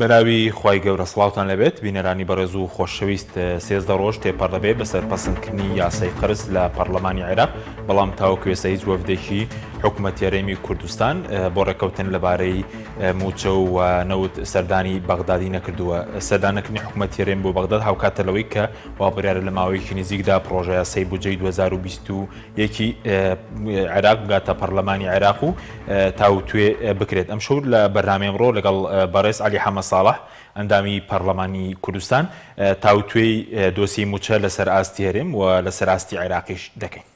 بەناوی خوای گەورە سڵاوتان لێبێت بینەرانی بەڕێز و خۆشەویست 13 ڕۆژ تێپەڕ دەبێت بەسەر پەسەندکردنی یاسای قەرز لە پەرلەمانی عێراق بەڵام تاوەکو ئێستا هیچ وەفدێکی حکوومەتی هەرێمی کوردستان بۆ ڕێککەوتن لەبارەی مووچە و نەوت سەردانی بەغدادی نەکردووە سەردانەکردنی حکوومەتی هەرێم بۆ بەغداد هاوکاتە لەوەی کە وا بڕیارە لە ماوەیەکی نزیکدا پڕۆژە یاسای بودجەی 2021 عێراق بگاتە پەرلەمانی عێراق و تاوتوێ بکرێت. ئەمشەو لە بەرنامەی ئەمڕۆ لەگەڵ بەڕێز عەلی حەمە ساڵح ئەندامی پەرلەمانی کوردستان تاوتوێی دۆسیەی مووچە لەسەر ئاستی هەرێم و لەسەر ئاستی عێراقیش دەکەین.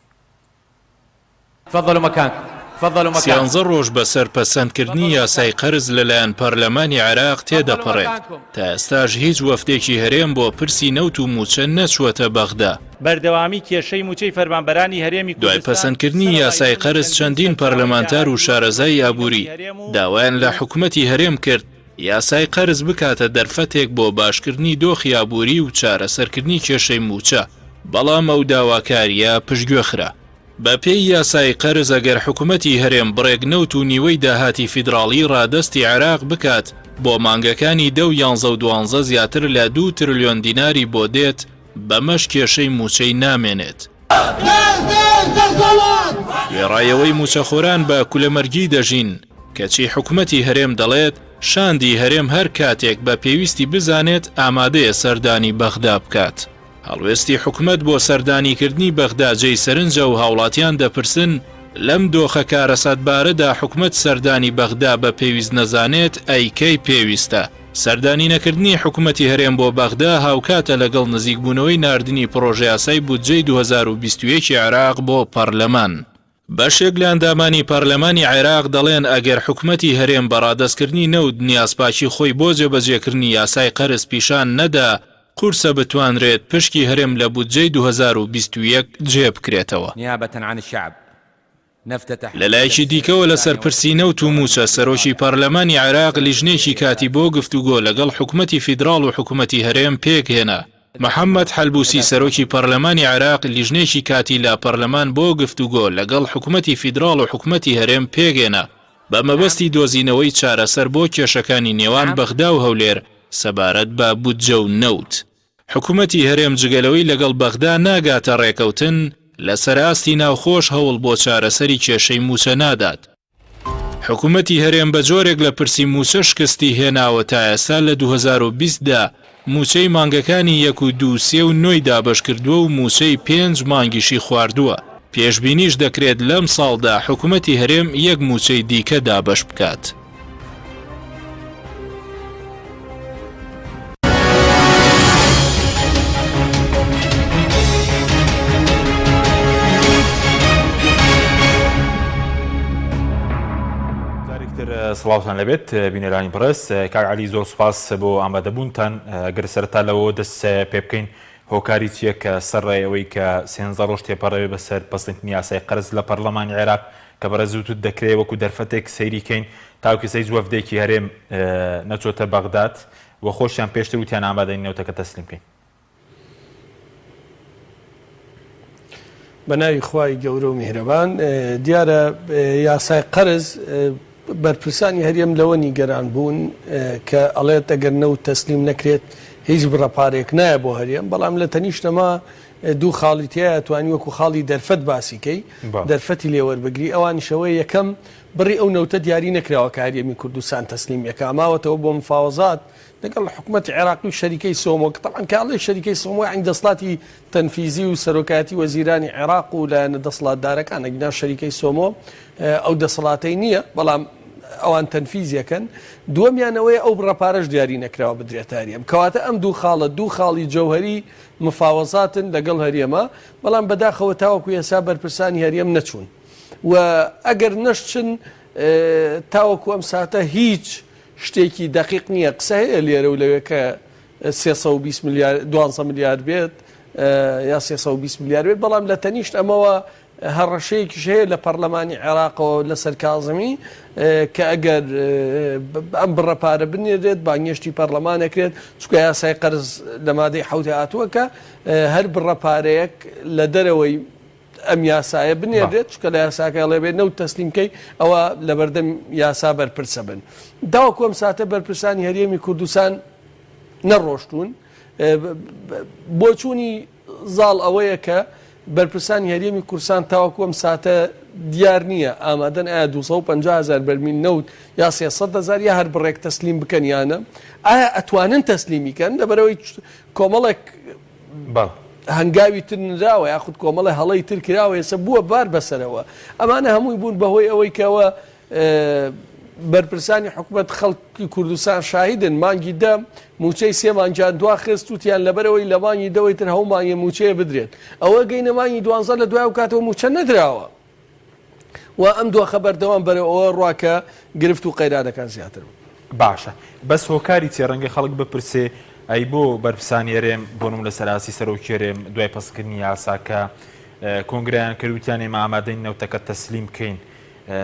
تفضلوا مكانكم تفضلوا مكانكم. سیانزە ڕۆژ بەسەر پەسەندکردنی یاسای قەرز لەلایەن پەرلەمانی عێراق تێدەپەڕێت، تا ئێستاش هیچ وەفدێکی هەرێم بۆ پرسی نەوت و مووچە نەچووەتە بەغدا. بەردەوامی کێشەی مووچەی فەرمانبەرانی هەرێمی دوای کوردستان پەسەندکردنی سەرەڕای یاسای بوونی قەرز چەندین چەندین سەرچاوەی پەرلەمانتار و داهاتی شارەزای نەوتی ئابووری هەرێم و داوایان لە حکومەتی هەرێم کرد یاسای قەرز بکاتە دەرفەتێک بۆ باشکردنی دۆخی ئابووری و چارەسەرکردنی کێشەی مووچە، بەڵام ئەو داواکارییە پشتگوێ خرا. بەپێی یاسای قەرز ئەگەر حکومەتی هەرێم بڕێک نەوت و نیوەی داهاتی فیدراڵی ڕادەستی عێراق بکات بۆ مانگەکانی دە و یانزە و دوانزە زیاتر لە دوو ترلیۆن دیناری بۆ دێت، بەمەش کێشەی مووچەی نامێنێت. وێڕای ئەوەی مووچەخۆران بە کولەمەرگی دەژین، کەچی حکومەتی هەرێم دەڵێت، شاندی هەرێم هەر کاتێک بە پێویستی بزانێت ئامادەیە سەردانی بەغدا بکات. هەڵوێستی حکومەت بۆ سەردانیکردنی بەغدا جێی سەرنجە و هاوڵاتیان دەپرسن، لەم دۆخە کارەساتبارەدا حکومەت سەردانی بەغدا بە پێویست نەزانێت ئەی کەی پێویستە؟ سەردانینەکردنی حکومەتی هەرێم بۆ بەغدا هاوکاتە لەگەڵ نزیکبوونەوەی ناردنی پڕۆژەیاسای بودجەی 2021 عێراق بۆ پەرلەمان. بەشێک لە ئەندامانی پەرلەمانی عێراق دەڵێن ئەگەر حکومەتی هەرێم بە ڕادەستکردنی نەوت نیازپاکی خۆی بۆ جێبەجێکردنی یاسای قەرز پیشان نەدا، قورسە بتوانرێت پشکی هەرێم لە بودجەی 2021 جێبکرێتەوە. نیابە عن الشعب. لەلایەکی دیکەوە لەسەر پرسی نەوت و مووچە، سەرۆکی پەرلەمانی عێراق لیژنەیەکی کاتی بۆ گفتوگۆ لەگەڵ حکومەتی فیدراڵ و حکومەتی هەرێم پێکهێنا. محەممەد حەلبوسی سەرۆکی پەرلەمانی عێراق لیژنەیەکی کاتی لە پەرلەمان بۆ گفتوگۆ لەگەڵ حکومەتی فیدراڵ و حکومەتی هەرێم پێکهێنا بە مەبەستی دۆزینەوەی چارەسەر بۆ کێشەکانی نێوان بەغدا و هەولێر سەبارەت بە بودجە و نەوت. حکومەتی هەرێم جگە لەوەی لەگەڵ بەغدا ناگاتە ڕێکەوتن، لەسەر ئاستی ناوخۆش هەوڵ بۆ چارەسەری کێشەی مووچە نادات. حکومەتی هەرێم بە جۆرێک لە پرسی مووچە شکستی هێناوە تا ئێستا لە 2020 دا مووچەی مانگەکانی یەک و دوو و سێ و نۆی دابەشکردووە و مووچەی پێنج مانگیشی خواردووە، پێشبینیش دەکرێت لەمساڵدا حکومەتی هەرێم یەک مووچەی دیکە دابەش بکات. سڵاوتان لەبێت بینەرانی بەڕێز کاک علی زۆر سوپاس بۆ ئامادەبوونتان گەر سەرەتا لەوە دەست پێ بکەین هۆکاری چییە کە سەرڕای ئەوەی کە سێنزە ڕۆژ تێپەڕێ بەسەر پەسەندکردنی یاسای قەرز لە پەرلەمانی عێراق کە بەڕێز وتت دەکرێ وەکو دەرفەتێک سەیری کەین تاوەکو ئێستا هیچ وەفدێکی هەرێم نەچۆتە بەغداد و خۆشیان پێشتر وتیان ئامادەین نەوتەکە تەسلیم کەین. بە ناوی خوای گەورە و میهرەبان. دیارە یاسای قەرز بەرپرسانی هەرێم لەوە نیگەران بوون کە ئەڵێت ئەگەر نەوت تەسلیم نەکرێت هیچ بڕە پارەیەک نایە بۆ هەرێم بەڵام لە تەنیشتەما دوو خاڵی تیایە توانی وەکو خاڵی دەرفەت باسی کەی دەرفەتی لێ وەربگری ئەوانیش ئەوەیە یەکەم بڕی ئەو نەوتە دیاری نەکراوە کە هەرێمی کوردستان تەسلیم ئەکا ماوەتەوە بۆ مفاوەزات لەگەڵ حکومەتی عێراقی و شەریکەی سۆمۆ کە تەبعەن کە ئەڵێ شەریکەی سۆمۆ یانی دەسڵاتی تەنفیزی و سەرۆکایەتی وەزیرانی عێراق و لایەنە دەسڵاتدارەکان ئەگینا شەریکەی سۆمۆ ئەو دەسەڵاتەی نییە بەڵام ئەوان تەنفیزیەکەن دووەمیان ئەوەیە ئەو بڕە پارەش دیاری نەکراوە بدرێتە هەرێم کەواتە ئەم دوو خاڵە دوو خاڵی جەوهەری مفاوەزاتن لەگەڵ هەرێما، بەڵام بەداخەوە تاوەکو ئێستا بەرپرسانی هەرێم نەچوون و ئەگەر نەشچن تاوەکو ئەم ساتە هیچ شتێکی دەقیق نییە، قسە هەیە لێرە و لەوێ کە 320 ملیار 12 ملیار بێت یا 320 ملیار بێت، بەڵام لە تەنیشت ئەمەوە هەڕەشەیەکیش هەیە لە پەڕلەمانی عێراقەوە لەسەر کازمی کە ئەگەر ئەم بڕە پارە بنێرێت بانگێشتی پەڕلەمان ئەکرێت چونکە یاسای قەرز لە مادەی حەوتی هاتووە کە هەر بڕە پارەیەک لە دەرەوەی. ئەم یاسایە بنێرێت چکە لە یاساکە ئەڵێ بێت نەوت تەسلیم کەی ئەوە لەبەردەم یاسا بەرپرسە بن تاوەکو ئەم ساتە بەرپرسانی هەرێمی کوردستان نەڕۆشتوون بۆچوونی زاڵ ئەوەیە کە بەرپرسانی هەرێمی کوردستان تاوەکو ئەم ساتە دیار نییە ئامادەن ئایا 250 هەزار بەرمیل نەوت یا 300 هەزار یا هەر بڕێک تەسلیم بکەن یانە ئایا ئەتوانن تەسلیمی کەن لەبەرەوەی کۆمەڵێک هەنگاوی تر نراوە یاخود کۆمەڵێ هەڵەی تر کراوە ئێستا بووە بار بەسەرەوە ئەمانە هەمووی بوون بەهۆی ئەوەی کەەوە بەرپرسانی حکومەت خەڵکی کوردستان شاهیدن مانگی دە موچەی سێ مانگیان دواخست وتیان لەبەرەوەی لە مانگی دەوەی تر هەو مانگێ موچەیە بدرێت ئەوە گەینە مانگی دوانزە لە دوای و کاتەوە موچە نەدراوە و ئەم دۆخە بەردەوام بەرەو ئەوە ڕوا کە گرفت و قەیرانەکان زیاتر بن. باشە بەس هۆکاری چیە ڕەنگە خەڵک بپرسێ ئەی بۆ بەرپرسانی هەرێم بۆ نمونە لەسەر ئاستی سەرۆکی هەرێم دوای پەسندکردنی یاساکە کۆنگرەیان کرد وتیان ئێمە ئامادەین نەوتەکە تەسلیم بکەین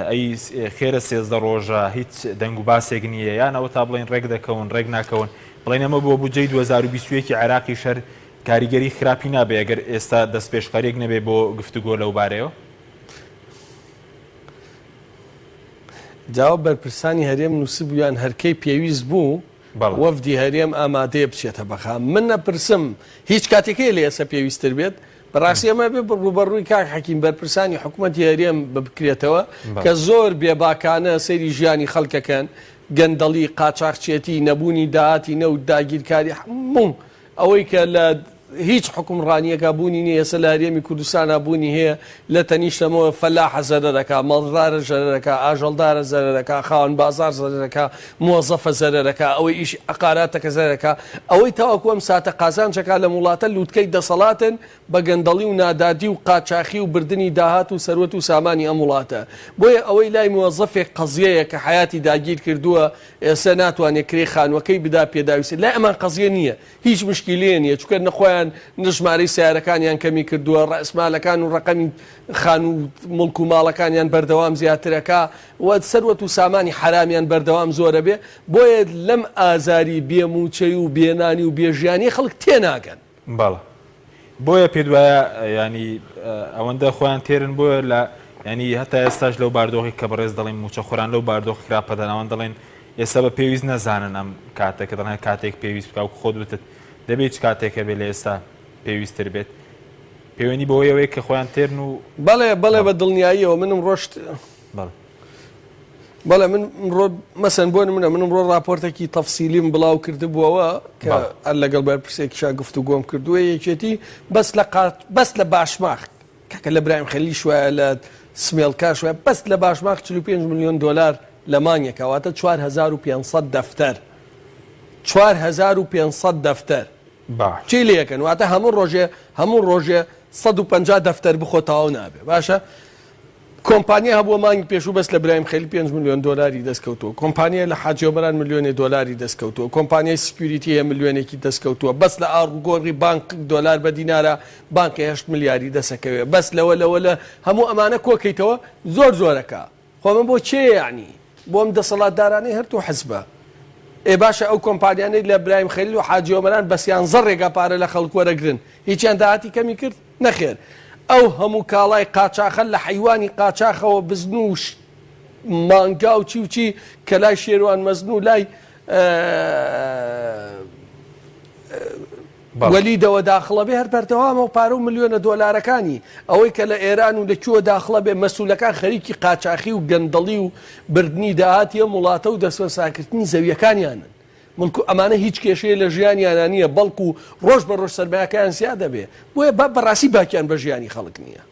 ئەی خێرە 13 ڕۆژە هیچ دەنگ و باسێک نییە یان ئەوە تا بڵێن ڕێک دەکەون ڕێک ناکەون بڵێن ئەمە بۆ بودجەی 2021 عێراقی شەر کاریگەری خراپی نابێ ئەگەر ئێستا دەستپێشخەریەک نەبێ بۆ گفتوگۆ لەو بارەیەوە؟ جاوە بەرپرسانی هەرێم نووسیبوویان هەرکەی پێویست بوو وەفدی هەرێم ئامادەیە بچێتە بەغا. من ئەپرسم هیچ کاتێک هەیە لە ئێستا پێویستتر بێت؟ بەڕاستی ئەمە بێ ڕووبەڕووی کاک حەکیم بەرپرسانی حکومەتی هەرێم بکرێتەوە کە زۆر بێباکانە سەیری ژیانی خەڵکەکەن، گەندەڵی، قاچاخچێتی، نەبوونی داهاتی نەوت، داگیرکاری، هەموو ئەوەی کە لە هیچ حوکمڕانییەکا بوونی نییە ئێستا لە هەرێمی کوردستانا بوونی هەیە، لە تەنیشتەمەوە فەلاحە زەرەرەکا، مەڕدارە زەرەرەکا، ئاژەڵدارە زەرەرەکا، خاوەن بازاڕ زەرەرەکا، موەزەفە زەرەرەکا، ئەوەی ئیشی عەقاراتەکە زەرەرەکا، ئەوەی تاوەکو ئەم ساتە قازانجەکا لەم وڵاتە لوتکەی دەسەڵاتن بە گەندەڵی و نادادی و قاچاخی و بردنی داهات و سەروەت و سامانی ئەم وڵاتە. بۆیە ئەوەی لای موەزەفێک قەزیەیە کە حەیاتی داگیر کردووە ئێستا ناتوانێت کرێی خانوەکەی بدا پێداویستی لای ئەمان قەزیە نیە هیچ مشکیلەیە نیە چونکە نە خۆیان نە ژمارەی سەیارەکانیان کەمی کردووە ڕەئسمالەکان و ڕەقەمی خانوو و موڵک و ماڵەکانیان بەردەوام زیاترەکا و سەروەت و سامانی حەرامیان بەردەوام زۆرە بێ بۆیە لەم ئازاری بێ موچەی و بێ نانی و بێ ژیانی خەڵک تێناگەن. بەڵێ بۆیە پێت وایە ینی ئەوەندە خۆیان تێرن بۆیە لە ینی هەتا ئێستاش لەو باردۆخی کە بەڕێز دەڵێن موچە خۆران لەو باردۆخ خراپەدان ئەوان دەڵێن ئێستا بە پێویست نەزانن ئەم کاتە کە دەڵێن کاتێک پێویست بکە و خۆت وتت دەبێت چ کاتێکە بێ لە ئێستا پێویستتر بێت پەیوەندی بەوەیەوەی کە خۆیان تێرن و بەڵێ بەڵێ بە دڵنیاییەوە منم ڕۆشت بەڵێ بەڵێ من ئمڕۆ مەسەن بۆ نمونە من ئمڕۆ راپۆرتێکی تەفسیلیم بڵاو کردبووەوە کە هەر لەگەڵ بەرپرسێکیشا گفتوگۆم کردووە یەکێتی بەس لە قات بەس لە باشماخ کاکە لە برایم خەلیلیش وایە لە سمێڵکاش وایە بەس لە باشماخ 45 میلیۆن دۆلار لە مانگێکا واتە 4500 دەفتەر 4500 دەفتەر باش چی لێکەن واتە هەموو ڕۆژێ هەموو ڕۆژێ 150 دەفتەر بخۆ تەواو نابێ باشە کۆمپانیا هەبووە مانگی پێشوو بەس لە برایم خەلیل پێنج ملیۆن دۆلاری دەست کەوتووە، کۆمپانیای لە حاجی ئۆمەران ملیۆنێ دۆلاری دەست کەوتووە، کۆمپانیای security هەیە ملیۆنێکی دەست کەوتووە، بەس لە ئاڵوگۆڕی بانق دۆلار بە دینارە بانقی هەشت ملیاری دەست ئەکەوێ، بەس لەوە لەوە لە هەموو ئەمانە کۆ کەیتەوە زۆر زۆرەکا. خۆ ئەمە بۆ کێیە یەعنی؟ بۆ ئەم دەسەڵاتدارانەی هەر دوو حزبە. ئێ باشە ئەو کۆمپانیانەی لە برایم خەلیل و حاجی ئۆمەران بە سیانزە ڕێگا پارە لە خەڵک وەرەگرن هیچیان داهاتی کەمی کرد؟ نەخێر ئەو هەموو کاڵای قاچاخە لە حەیوانی قاچاخەوە بزن و مانگا و چی و چی کە لای شێروان مەزن و لای وەلیدەوە داخڵە بێ هەر بەردەوامە و پارە و ملیۆنە دۆلارەکانی ئەوەی کە لە ئێران و لە کوێوە داخڵە بێ مەسولەکان خەریکی قاچاخی و گەندەڵی و بردنی داهاتی ئەم وڵاتە و دەستبەساکردنی زەویەکانیانن بەڵکو ئەمانە هیچ کێشەیە لە ژیانیانا نییە بەڵکو ڕۆژ بە ڕۆژ سەرمایەکەیان زیاد دەبێ بۆیە با بەڕاستی باکیان بە ژیانی خەڵک نییە.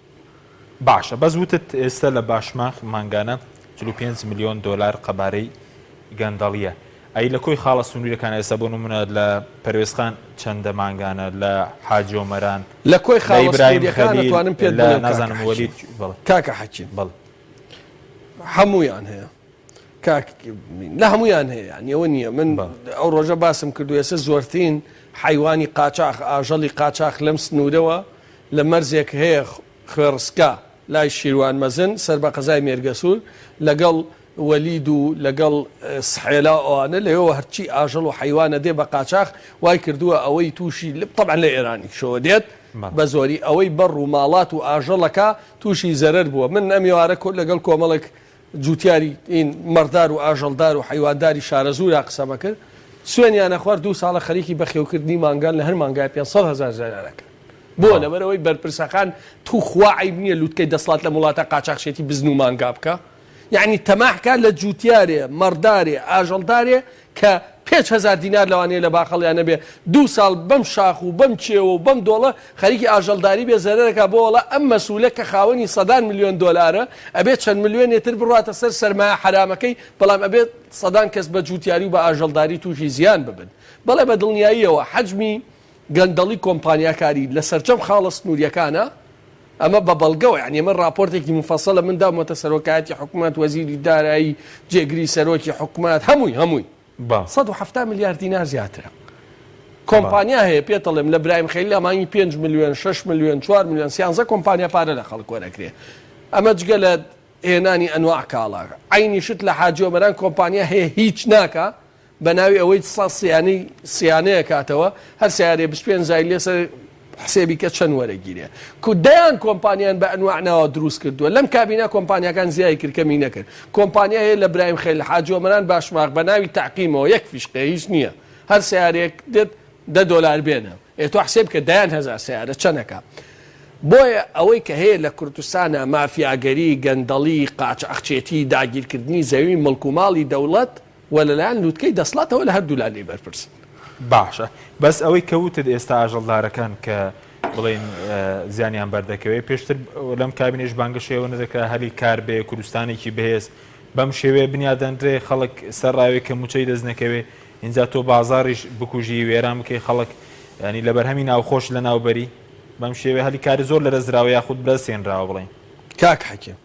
باشە بەس وتت ئێستا لە باشماخ مانگانە 45 ملیۆن دۆلار قەبارەی گەندەڵیە ئەی لە کۆی خاڵە سنوریەکان ئێستا بۆ نمونە لە پەروێزخان چەندە مانگانە لە حاجی ئۆمەران لە کۆی لە خاڵە ئیبراهیم سنوریەکان خەلیل ئەتوانم پێت لە بڵێم کاکە نازانم حەکیم وەلید بەڵێ کاکە حەکیم بەڵێ هەموویان هەیە کاک لە هەموویان هەیە یانی ئەوە نییە من ئەو ڕۆژە باسم کردو ئێستا زۆرترین حیوانی قاچاخ ئاژەڵی قاچاخ لەم سنوورەوە لە مەرزێک هەیە خوێڕسکا لای شیروان مەزن سەر بە قەزای مێرگەسوور لەگەڵ وەلید و لەگەڵ سحێلا ئەوانە لەوێوە هەرچی ئاژەڵ و حیوانە دێ بە قاچاخ وای کردووە ئەوەی تووشی تەبعەن لە ئێرانیشەوە دێت. بە زۆری ئەوەی بەڕ و ماڵات و ئاژەڵەکە تووشی زەرەر بووە. من ئەم ئێوارە لەگەڵ کۆمەڵێک جووتیاری مەڕدار و ئاژەڵدار و حەیوانداری شارەزوورا قسەمە کرد، سوێنیان ئەخوارد دوو ساڵە خەریکی بەخێوکردنی مانگان لە هەر مانگایە 500 هەزار زەرەر ئەکەن. بۆ؟ لەبەرئەوەی بەرپرسەکان توخوا عەیب نییە لوتکەی دەسڵات لەم وڵاتە قاچاخچێتی بزن و مانگا بکا؟ یەعنی تەماح کا لە جوتیارێ، مەڕدارێ، ئاژەڵدارێ کە 5000 دینار لەوانەیە لە باخەڵیا نەبێ دوو ساڵ بەم شاخ و بەم کێوە و بەم دۆڵە خەریکی ئاژەڵداری بێ زەرەرەکا بۆ وەڵا ئەم مەسولە کە خاوەنی سەدان ملیۆن دۆلارە ئەبێ چەند ملیۆنێ تر بڕواتە سەر سەرمایە حەرامەکەی بەڵام ئەبێ سەدان کەس بە جوتیاری و بە ئاژەڵداری توشی زیان ببن بەڵێ بە دڵنیاییەوە حەجمی گەندەڵی کۆمپانیاکاری لە سەرجەم خاڵە سنوریەکانا ئەمە بە بەڵگەوە یانی ئەمە ڕاپۆرتێکی موفەسەلە من داومەتە سەرۆکایەتی حکومەت وەزیری دارایی جێگری سەرۆکی حکومەت هەمووی هەمووی با. 170 ملیار دینار زیاترە کۆمپانیا هەیە پێتەڵێم لە برایم خەلیل مانگی 5 ملیۆن 6 ملیۆن 4 ملیۆن سیانزە کۆمپانیا پارە لە خەڵک وەرەگرێ ئەمە جگە لە هێنانی ئەنواع کاڵا عەینی شت لە حاجی ئۆمەران کۆمپانیا هەیە هیچ ناکا بەناوی ئەوەی سا سیانەی سیانەیە کاتەوە هەر سیارەیە 25 زای لێ سەر حسێبی کە چەند وەرەگیرێ کو دەیان کۆمپانیان بە ئەنواع ناوە دروست کردووە لەم کابینە کۆمپانیاکان زیای کرد کەمی نەکرد کۆمپانیا هەیە لە برایم خەیل حاجی ئۆمەران باشماخ بە ناوی تەعقیمەوە یەک فیشقەیە هیچ نییە هەر سیارەیەک دێت دە دۆلار بێنە ئێ تۆ حسێب کە دەیان هەزار سیارە چەنەکە بۆیە ئەوەی کە هەیە لە کوردستانە مافیاگەری گەندەڵی قاچاخچێتی داگیرکردنی زەوی مڵک و ماڵی دەوڵەت و لەلایەن لوتکەی دەسڵاتەوە لە هەردوولا لێی بەرپرسن. باشە بەس ئەوەی کە وتت ئێستا ئاژەڵدارەکان کە بڵێین زیانیان بەردەکەوێت پێشتر لەم کابینەش بانگەشەی ئەوە نەدەکرا هەلی کار بێ کوردستانێکی بەهێز بەم شێوەیە بنیادەنرێ خەڵک سەر ڕاوێ کە موچەی دەست نەکەوێ ئینجا تۆ بازاڕیش بکوژی وێران بکەی خەڵک ینی لە بەرهەمی ناوخۆش لە ناوبەری بەم شێوەیە هەلی کاری زۆر لەدەستدراوە یاخود بەدەستهێنراوە بڵێین. کاک حەکیم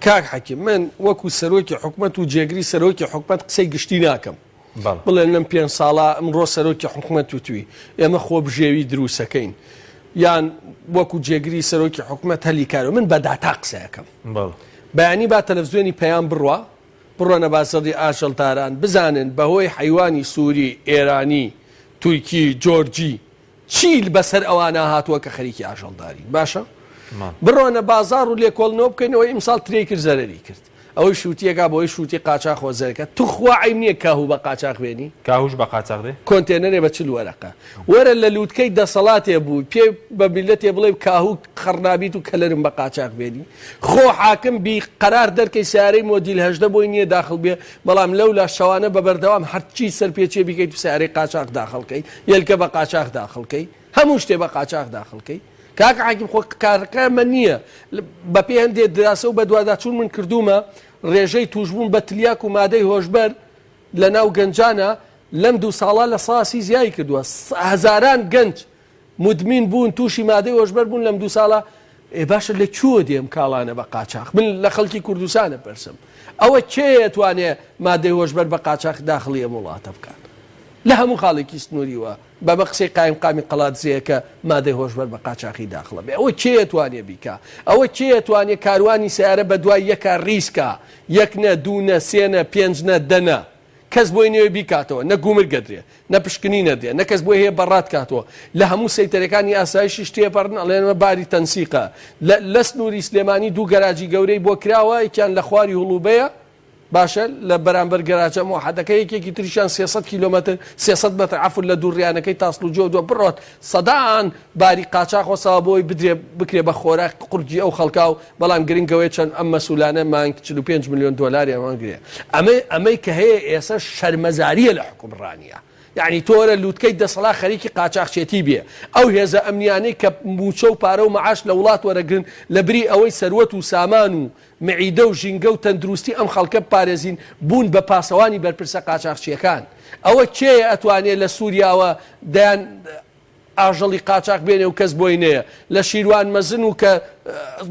کاک حەکیم من وەکو سەرۆکی حکومەت و جێگری سەرۆکی حکومەت قسەی گشتی ناکەم بڵێن لەم پێ ساڵە ئەمڕۆ سەرۆکی حکومەت وتوی ئێمە خۆبژێوی دروستەکەین یان وەکو جێگری سەرۆکی حکومەت هەلی کارو من بە داتا قسەکەم بەیانی با تەلەڤزیۆنی پەیام بڕوا بڕۆنە بازاڕی ئاژەڵداران بزانن بەهۆی حەیوانی سووری ئێرانی تورکی جۆرجی چی بەسەر ئەوانە هاتووە کە خەریکی ئاژەڵدارین باشە بڕۆنە بازاڕ و لێکۆڵنەوە بکەینەوە ئیمساڵ ترێی کرد زەرەری کرد ئەوەی شووتیەکە بۆی شووتی قاچاخ وە زەرەکە توخوا عەیب نییە کاهوو بە قاچاخ بێنی کاهوش بە قاچاخ دێ کۆنتێنەرێ بە 40 وەرەقە وەرە لە لووتکەی دەسەڵاتێ بوو پێ بە میلەتێ بڵێ کاهوو خەڕنابیت و کەلەرم بە قاچاخ بێنی خۆ حاکم بی قەرار دەرکەی سیارەی مۆدیل 18 بۆی نییە داخل بێ بەڵام لەولا شەوانە بە بەردەوام هەرچی سەرپێچیە بیکەیت و سیارەی قاچاخ داخڵ کەی یەلکە بە قاچاخ داخڵ کەی هەموو شتێ بە قاچاخ داخڵ کەی کاکە حاکم خۆ کارەکە ئەمە نییە بەپێی هەندێ دراسە و بەدواداچوون من کردوومە ڕێژەی تووشبوون بە تلیاک و مادەی هۆشبەر لە ناو گەنجانە لەم دوو ساڵە لە ساسی زیای کردووە هەزاران گەنج مدمین بوون تووشی مادەی هۆشبەر بوون لەم دوو ساڵە ئێ باشە لە کوێوە دێ ئەم کاڵانە بە قاچاخ من لە خەڵکی کوردستان ئەپرسم ئەوە کێیە توانێ مادەی هۆشبەر بە قاچاخ داخڵی ئەم وڵاتە بکات لە هەموو خاڵێکی سنووریوە بەمە قسەی قایمقامی قەڵادزێیە کە مادەی هۆشبەر بە قاچاخی داخڵە بێ ئەوە کێیە توانێ بیکا ئەوە کێیە توانێ کاروانی سەیارە بە دوای یەکا ڕیز کا یەک نە دوو نە سێ نە پێنج نە دە نە کەس بۆی نەوێ بیکاتەوە، نە گومرگ ئەدرێ، نە پشکنین ئەدرێ، نە کەس بۆی هەیە بەڕات کاتەوە. لە هەموو سەیتەرەکانی ئاسایشیش تێپەڕن ئەڵێن ئەمە باری تەنسیقە. لە لە سنووری سلێمانی دوو گەراجی گەورەی بۆ کراوە، یەکیان لە خواری هوڵوبەیە، باشە لە بەرامبەر گەراجە مۆحەدەکە، یەکێکی تریشیان 300 کیلۆمەتر، 300 مەتر عەفو لە دووڕیانەکەی تاسڵوجەوە دووە بڕۆت سەدان باری قاچاخ وەساوە بۆی بدرێ بکرێ بە خۆراک قوڕگی ئەو خەڵکا و بەڵام گرنگ ئەوەیە چەند ئەم مەسولانە مانگ 45 ملیۆن دۆلاریان وەرگرێ ئەمە ئەمەی کە هەیە ئێسە شەرمەزاریە لە حوکمڕانیە یعنی تۆ وەرە لوتکەی دەسەڵات خەریکی قاچاخچێتی بێ ئەو هێزە ئەمنیانەی کە موچە و پارە و معاش لە وڵات وەرەگرن لە بری ئەوەی سەروەت و سامان و معیدە و ژینگە و تەندروستی ئەم خەڵکە بپارێزین بوون بە پاسەوانی بەرپرسە قاچاخچیەکان ئەوە کێیە ئەتوانێ لە سوریاوە دەیان ئاژەڵی قاچاخ بێنێ و کەس بۆی نەیە لە شیروان مەزن و کە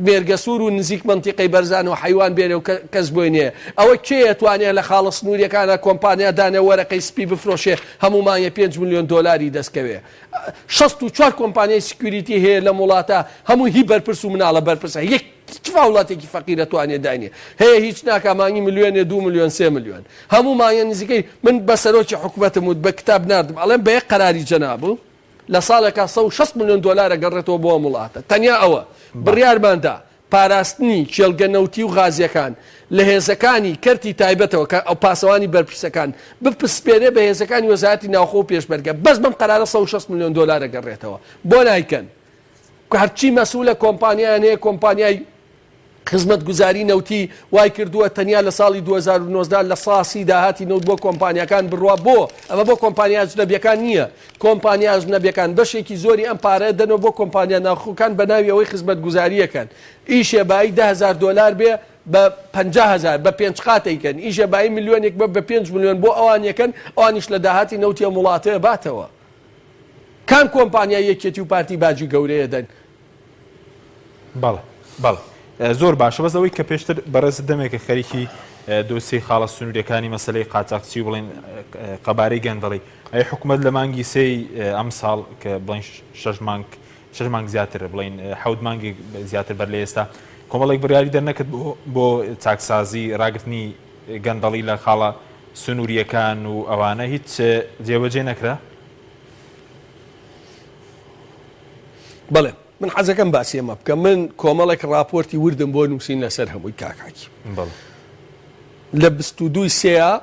مێرگەسوور و نزیک مەنتیقەی بەرزان و حەیوان بێنێ و کەس بۆی نەیە ئەوە کێیە توانێ لە خاڵە سنووریەکانە کۆمپانیا دانێ وەرەقەی سپی بفرۆشێ هەموو مانگێ 5 ملیۆن دۆلاری دەستکەوێ 64 کۆمپانیای security هەیە لەم وڵاتە هەموو هی بەرپرس و مناڵە بەرپرسە یەک چ وڵاتێکی فەقیرە توانێ داینێ هەیە هیچ ناکا مانگی ملیۆنێ دوو ملیۆن سێ ملیۆن هەموو مانگێ نزیکەی من بە سەرۆکی حکومەتم وت بە کتاب ناردم ئەڵێم بە یەک قەراری جەنابو. لە ساڵێکا 160 ملیۆن دۆلار ئەگەڕێتەوە بۆ ئەم وڵاتە تەنیا ئەوە بڕیارمان دا پاراستنی کێڵگە نەوتی و غازیەکان لە هێزەکانی کەرتی تایبەتەوە کە ئەو پاسەوانی بەرپرسەکان بپسپێرێ بە هێزەکانی وەزارەتی ناوخۆ و پێشمەرگە بەس بەم قەرارە 160 ملیۆن دۆلار ئەگەڕێتەوە بۆ نایکەن هەرچی مەسولە کۆمپانیایان هەیە کۆمپانیای خزمەتگوزاری نەوتی وای کردووە تەنیا لە ساڵی 2019 لە ساسی داهاتی نەوت بۆ کۆمپانیاکان بڕوا بۆ ئەمە بۆ کۆمپانیا ئەجنەبیەکان نییە کۆمپانیا ئەجنەبیەکان بەشێکی زۆری ئەم پارەیە دەنەوە بۆ کۆمپانیا ناوخۆکان بە ناوی ئەوەی خزمەتگوزاریەکەن ئیشێ بایی 10هزار دۆلار بێ بە 50هزار بە پێنج قات ئەیکەن ئیشێ بایی ملیۆنێک بە بە پێنج ملیۆن بۆ ئەوان یەکەن ئەوانیش لە داهاتی نەوتی ئەم وڵاتەیە باتەوە کام کۆمپانیای یەکێتی و پارتی باجی گەورەیە دەن؟ بەڵێ بەڵێ زۆر باشە بەس ئەوەی کە پێشتر بەڕێزت دەمێکە خەریکی دۆسیەی خاڵە سنووریەکانی مەسلەی قاچاقچی و بڵێن قەبارەی گەندەڵی ئەی حکوومەت لە مانگی سێی ئەم ساڵ کە بڵێن شەش مانگ شەش مانگ زیاتر بڵێن حەوت مانگێک زیاتر بەر لە ئێستا کۆمەڵێک بڕیاری دەرنەکرد بۆ چاکسازی ڕاگرتنی گەندەڵی لە خاڵە سنووریەکان و ئەوانە هیچ جێبەجێ نەکرا؟ بەڵێ من حەزەکەم باسی ئەمە بکەم من کۆمەڵێک ڕاپۆرتی وردم بۆ نووسین لەسەر هەمووی کاک حەکیم لە 22 سێیا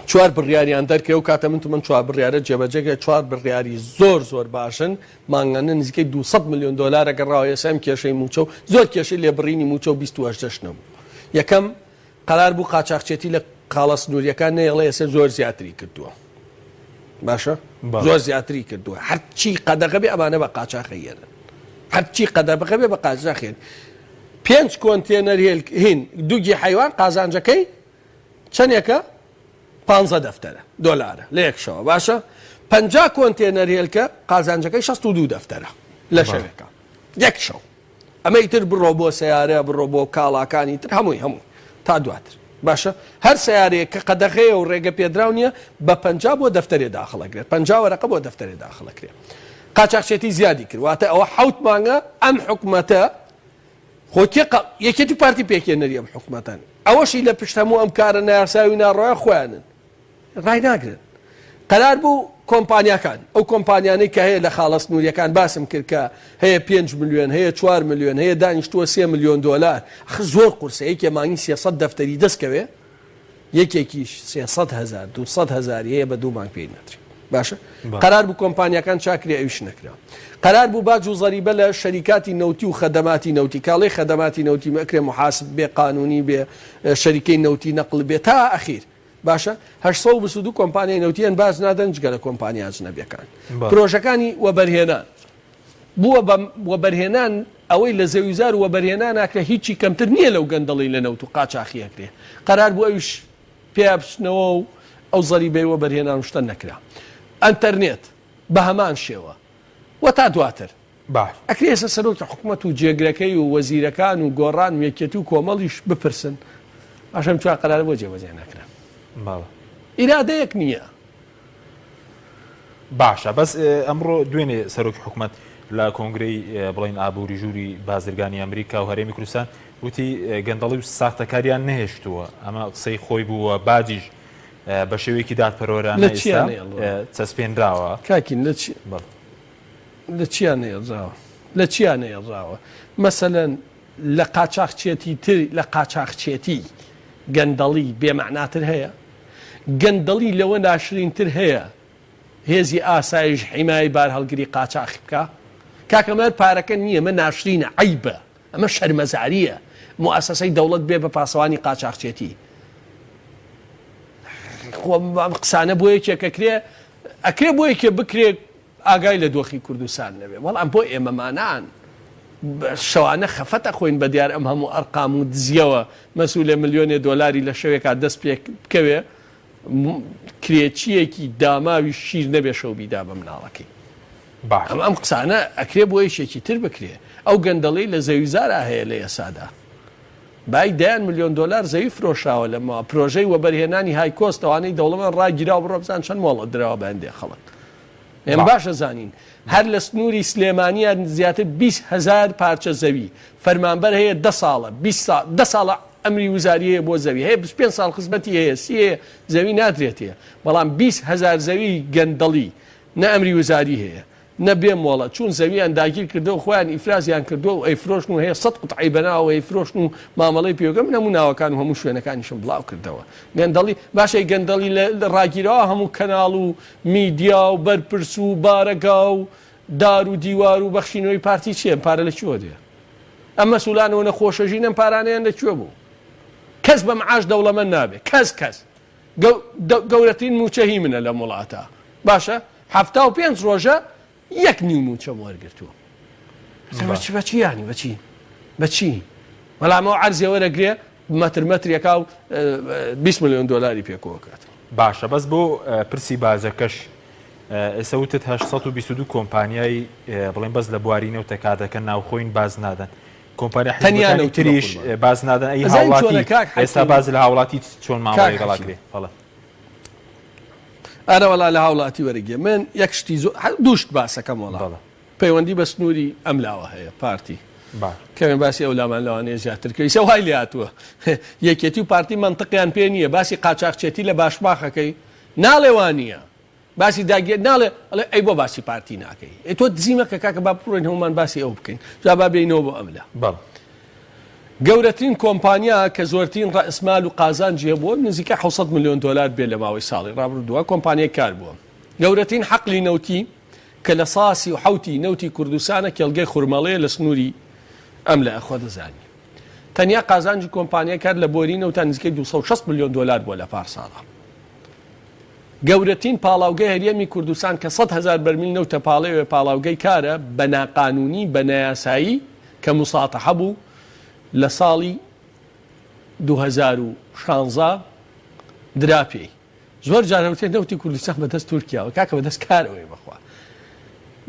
چوار بڕیاریان دەرکرێ و کاتە من من چوار بڕیارە جێبەجێکرێ چوار بڕیاری زۆر زۆر باشن مانگانە نزیکەی 200 میلیۆن دلار گەڕاوە ئێستا ئەم کێشەی موچە و زۆر کێشەی لێبڕینی موچە و 28 نەبوو یەکەم قەرار بوو قاچاخچێتی لە خاڵە سنووریەکان نەیەڵێ ئێستا زۆر زیاتری کردووە باشە زۆر زیاتری کردووە هەرچی قەدەغە بێ ئەمانە بە قاچاخەیەنن هەرچی قەدەغە بێ بە قاچاخێن پێنج کۆنتێنەر هین دوگی حیوان قازانجەکەی چەندێکە پ دەفتەرە دۆلارە لە یەک شەوە باشە پ کۆنتێنەر هێلکە قازانجەکەی 62 دەفتەرە لە شەوێکە یەک شەو ئەمە ئیتر بڕۆ بۆ سەیارە بڕۆ بۆ کاڵاکانی تر هەمووی هەموو تا دواتر باشە هەر سەیارەیەک کە قەدەغەیە و ڕێگە پێدراو نییە بە 50 بۆ دەفتەرێ داخڵەکرێت 50 وەرەقە بۆ دەفتەرێ داخڵەکرێت قاچاخچێتی زیادی کرد واتە ئەوە حەوت مانگە ئەم حکومەتە خۆ کێ یەکێتی پارتی پێکێنەری ئەم حکومەتەن ئەوەشی لە پشت هەموو ئەم کارە نایاسایی و ناڕەوایە خۆیانن ڕایناگرن. قەرار بوو کۆمپانیاکان، ئەو کۆمپانیانەی کە هەیە لە خاڵە سنوورییەکان باسم کرد کە هەیە پێنج ملیۆن، هەیە چوار ملیۆن، هەیە دانیشتووە سێ ملیۆن دۆلار. ئەخر زۆر قورسە یەکێ مانگی 300 دەفتەری دەست کەوێ، یەکێکیش 300 هەزار، 200 هەزاری هەیە بە دوو مانگ پێی نادرێ. باشە قەرار بوو کۆمپانیاکان چاکرێ ئەویش نەکرا. قەرار بوو باج و زەریبە لە شەریکاتی نەوتی و خەدەماتی نەوتی، کاڵێ خەدەماتی نەوتی مەکرێ محاسب بێ، قانونی بێ، شەریکەی نەوتی نەقل بێ تا ئەخیر. باشە 822 کۆمپانیای نەوتی هەن باج نادەن جگە لە کۆمپانیا ئەجنەبیەکان پرۆژەکانی وەبەرهێنان بووە بە وەبەرهێنان ئەوەی لە زەویزار وەبەرهێنان ناکرێ هیچی کەمتر نییە لەو گەندەڵی لە نەوت و قاچاخی ئەکرێ قەرار بوو ئەویش پێیا بچنەوە و ئەو زەریبەی وەبەرهێنان و شتە نەکرا ئەنتەرنێت بە هەمان شێوە و تا دواتر باش. ئەکرێ ئێستا سەرۆکی حکومەت و جێگرەکەی و وەزیرەکان و گۆڕان و یەکێتی و کۆمەڵیش بپرسن باشە ئەم چوار قەرارە بۆ جێبەجێ نەکرا؟ بەڵێ. ئیرادەیەک نییە. باشە بەس ئەمڕۆ دوێنێ سەرۆکی حکومەت لە کۆنگرەی بڵین ئابووری ژووری بازرگانی ئەمریکا و هەرێمی کوردستان وتی گەندەڵی و ساختەکاریان نەهێشتووە ئەمە قسەی خۆی بووە باجیش بە شێوەیەکی دادپەروەرانە لە چیان ئێستا نەهێڵراوە؟ چەسپێنراوە. کاکین لە چی بەڵێ. لە چیا نەیەڵراوە؟ لە چیا نەیەڵراوە؟ مەسەلەن لە قاچاخچێتی تر لە قاچاخچێتی گەندەڵی بێ مەعناتر هەیە؟ گەندەڵی لەوە ناشرینتر هەیە هێزی ئاسایش حیمایەی بارهەڵگری قاچاخ بکا؟ کاکە مەر پارەکە نییە مە ناشرینە عەیبە ئەمە شەرمەزارییە موئەسەسەی دەوڵەت بێ بە پاسەوانی قاچاخچێتی خۆ ئەم قسانە بۆ یەکێک ئەکرێ ئەکرێ بۆ یەکێ بکرێ ئاگای لە دۆخی کوردستان نەبێ بەڵام بۆ ئێمەمانان شەوانە خەفەت ئەخۆین بە دیار ئەم هەموو ئەرقام و دزیەوە مەسولێ ملیۆنێ دۆلاری لە شەوێکا دەست پێ بکەوێ کرێچیەکی داماوی شیر نەبێ شەو بیدا بە مناڵەکەی باش ئەم ئەم قسانە ئەکرێ بۆ یەکێکی تر بکرێ ئەو گەندەڵی لە زەویزارا هەیە لە ئێسادا بای دەیان ملیۆن دۆلار زەوی فرۆشراوە لە پرۆژەی وەبەرهێنانی های کۆست ئەوانەی دەوڵەمەند ڕاگیراوە بڕۆ بزان چەند مۆڵەت دراوە بە هەندێک خەڵک ئێمە باش ئەزانین هەر لە سنووری سلێمانیە زیاتر 20 هەزار پارچە زەوی فەرمانبەر هەیە دە ساڵە 20 ساڵ دە ساڵە ئەمری وزاری هەیە بۆ زەوی هەیە 25 ساڵ خزمەتی هەیە سی هەیە زەوی نادرێتێ بەڵام 20 هەزار زەوی گەندەڵی. نە ئەمری وزاری هەیە نە بێ مۆڵەت چوون زەویان داگیر کردوە و خۆیان ئیفرازیان کردوە و ئەیفرۆشن و هەیە سەت قوتعەی بەناوەوە ئەیفرۆشن و مامەڵەی پێوەکەن من هەموو ناوەکان و هەموو شوێنەکانیشم بڵاو کردەوە گەندەڵی باشە ئەی گەندەڵی لە ڕاگیراوە هەموو کەناڵ و میدیا و بەرپرس و بارەگا و دار و دیوار و بەخشینەوەی پارتی چیە ئەم پارە لە کوێوە دێ ئەم مەسولانەوە نەخۆشەژین ئەم پارانەیان لە کوێ بوو کەس بە معاش دەوڵەمەند نابێ کەس کەس گەورەترین موچە هی منە لەم وڵاتە باشە 75 ڕۆژە یەک نیو موچەم وەرگرتووە بەچی بەچی ینی بەچی بەچی بەڵامەوە عەرزێ وەرەگرێ مەتر مەترێکا و 20 میلیۆن دلاری پێکەوەکات. باشە بەس بۆ پرسی باجەکەش ئێستا وتت 822 کۆمپانیای بڵێن بەس لە بواری نەوتە کار دەکەن ناوخۆین باز نادەن کۆمپانیا تەنیا حزبەکانی نەوت تریش بەقوربان. باز نادەن ئەی ئەزانی هاوڵاتی چۆنە کاک ئێستا حەکیم باز لە هاوڵاتی چۆن کاک مامەڵەی لەگەڵا حەکیم کرێ بەڵێ. ئەرە وەڵا لە هاوڵاتی وەرەگێ من یەک شتی زۆر دوو شت باسەکەم وەڵا بەڵێ. پەیوەندی بە سنووری ئەم لاوە هەیە پارتی باش. کەمێ باسی ئەو لامان لەوانەیە زیاتر کە ئیسە وای لێهاتووە یەکێتی و پارتی مەنتقیان پێ نییە باسی قاچاخچێتی لە باشماخەکەی ناڵێ وانییە باسی داگیر ناڵێ ئەڵێ ئەی بۆ باسی پارتی ناکەی ئەی تۆ دزی مەکە کاکە با بڕۆین هەموومان باسی ئەو بکەین جا با بێینەوە بۆ ئەملا بەڵێ. گەورەترین کۆمپانیا کە زۆرترین ڕەئسمال و قازانجی هەبووە نزیکەی 700 ملیۆن دۆلار بێ لە ماوەی ساڵی ڕابردووە کۆمپانیای کار بووە گەورەترین حەقلی نەوتی کە لە سا 37 ی نەوتی کوردستانە کێڵگەی خورمەڵەیە لە سنووری ئەم لە خۆ دەزانی تەنیا قازانجی کۆمپانیای کار لە بۆری نەوتا نزیکەی 260 ملیۆن دۆلار بووە لە پار ساڵا. گەورەترین پاڵاوگەی هەرێمی کوردستان کە 100,000 بەرمیل نەوتە پاڵێوێ پاڵاوگەی کارە بە ناقانونی بە نایاسایی کە موساتەحە بوو لە ساڵی 2016 درا پێی. زۆر جار هەوتێ نەوتی کوردستان بەدەست تورکیاوە کاکە بەدەست کارەوەیە بەخوا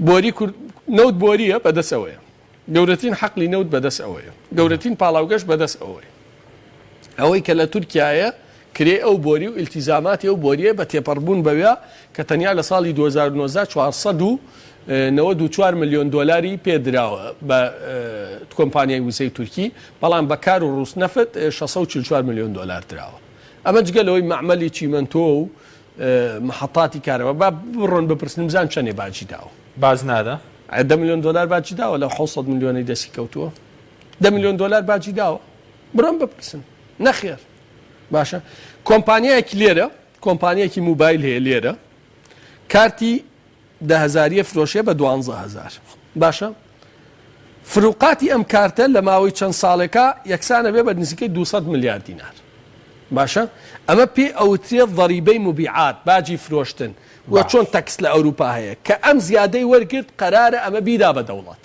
بۆری کورد نەوت بۆریە بەدەست ئەوەیە گەورەترین حەقلی نەوت بەدەست ئەوەیە گەورەترین پاڵاوگەش بەدەست ئەوەیە ئەوەی کە لە تورکایە کرێ ئەو بۆری و ئیلتیزاماتی ئەو بۆریە بە تێپەڕبوون بەوێ کە تەنیا لە ساڵی 2019 494 ملیۆن دۆلاری پێدراوە بە کۆمپانیای وزەی تورکی بەڵام بە کار و ڕووسنەفت 644 ملیۆن دۆلار دراوە ئەمە جگە لەوەی مەعمەلی چیمەنتۆ و محەتاتی کارەبا با بڕۆن بپرسن بزان چەنێ باجی داوە. باج نادا؟ ئەی دە ملیۆن دۆلار باجی داوە لەو 700 ملیۆنەی دەستی کەوتووە دە ملیۆن دۆلار باجی داوە بڕۆن بپرسن نەخێر باشە کۆمپانیایەکی لێرە کۆمپانیەکی موبایل هەیە لێرە کارتی دە هەزاریە فرۆشێ بە دوانزە هەزار باشە فروقاتی ئەم کارتە لە ماوەی چەند ساڵێکا یەکسانە بێ بە نزیکەی 200 ملیار دینار باشە ئەمە پێ ئەوترێت ضریبەی مبیعات باجی فرۆشتن وە چۆن tax لە ئەوروپا هەیە کە ئەم زیادەی وەرگرت قەرارە ئەمە بیدا بە دەوڵەت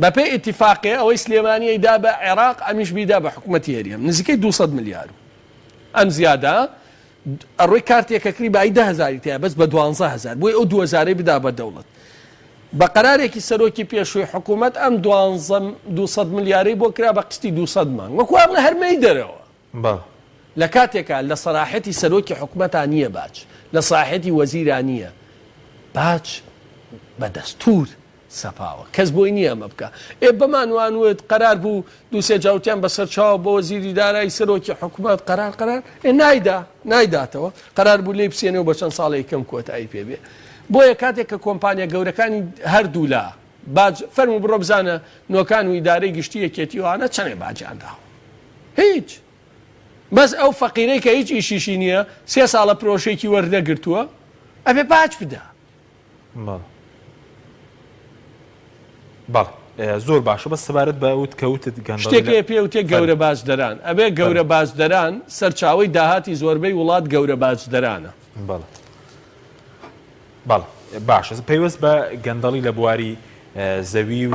بەپێی ئیتیفاقێ ئەوەی سلێمانی ئەیدا بە عێراق ئەمیش بیدا بە حکومەتی هەرێم نزیکەی 200 ملیار و ئەم زیادە ئەڕۆی کارتێک ئەکری بایی دە هەزاری تیا بەس بە دوانزە هەزار بۆی ئەو دوو هەزارەی بدا بە دەوڵەت بە قەرارێکی سەرۆکی پێشووی حکوومەت ئەم دوانزە 200 ملیارەی بۆ کرا بە قستی 200 مانگ وەکو ئەڵێ هەر مەیدەرەوە بەڵێ. لە کاتێکا لە سەراحەتی سەرۆکی حکومەتا نییە باج لە ساحەتی وەزیرا نییە باج بە دەستوور سەپاوە کەس بۆی نییە ئەمە بکا ئێ بەمان وان وت قەرار بوو دوو سێ جار وتیان بەسەر چاو بۆ وەزیری دارایی سەرۆکی حکومەت قەرار قەرار ئێ نایدا نایداتەوە قەرار بوو لێی بسێنێ و بە چەند ساڵێکی کەم کۆتایی پێ بێ بۆیە کاتێک کە کۆمپانیا گەورەکانی هەردوولا باج فەرموو بڕۆ بزانە نۆکان و ئیدارەی گشتی یەکێتی و ئەوانە چەنێ باجیان داوە هیچ بەس ئەو فەقیرەی کە هیچ ئیشیشی نییە سێ ساڵە پرۆژێکی وەرنەگرتووە ئەبێ باج بدا بەڵێ بەڵێ زۆر باشە بەس سەبارەت بە وت کە وتت گەندەڵی شتێک لە هەیە پێ وتێ گەورە فەرموو باجدەران ئەبێ گەورە فەرموو باجدەران سەرچاوەی داهاتی زۆربەی وڵات گەورە باجدەرانە. بەڵێ بەڵێ باشە پەیوەست بە گەندەڵی لە بواری زەوی و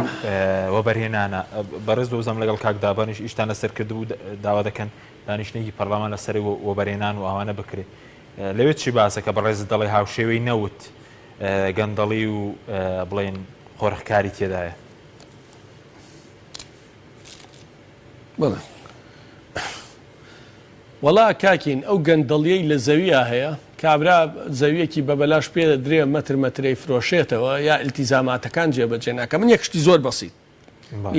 وەبەرهێنانە بەڕێز دۆزەم لەگەڵ کاک دابانیش ئیشتان لەسەر کردبوو داوا دەکەن دانیشتنێکی پەرلەمان لەسەر وەبەرهێنان و ئەوانە بکرێ لەوێ چی باسە کە بەڕێزت دەڵێ هاوشێوەی نەوت گەندەڵی و بڵێن قۆرخکاری تێدایە؟ بەڵێ وەڵا کاکین ئەو گەندەڵیەی لە زەویا هەیە کابرا زەویەکی بە بەلاش پێ دەدرێ مەتر مەترەی فرۆشێتەوە یا ئیلتیزاماتەکان جێبەجێ ناکە من یەک شتی زۆر بەسیت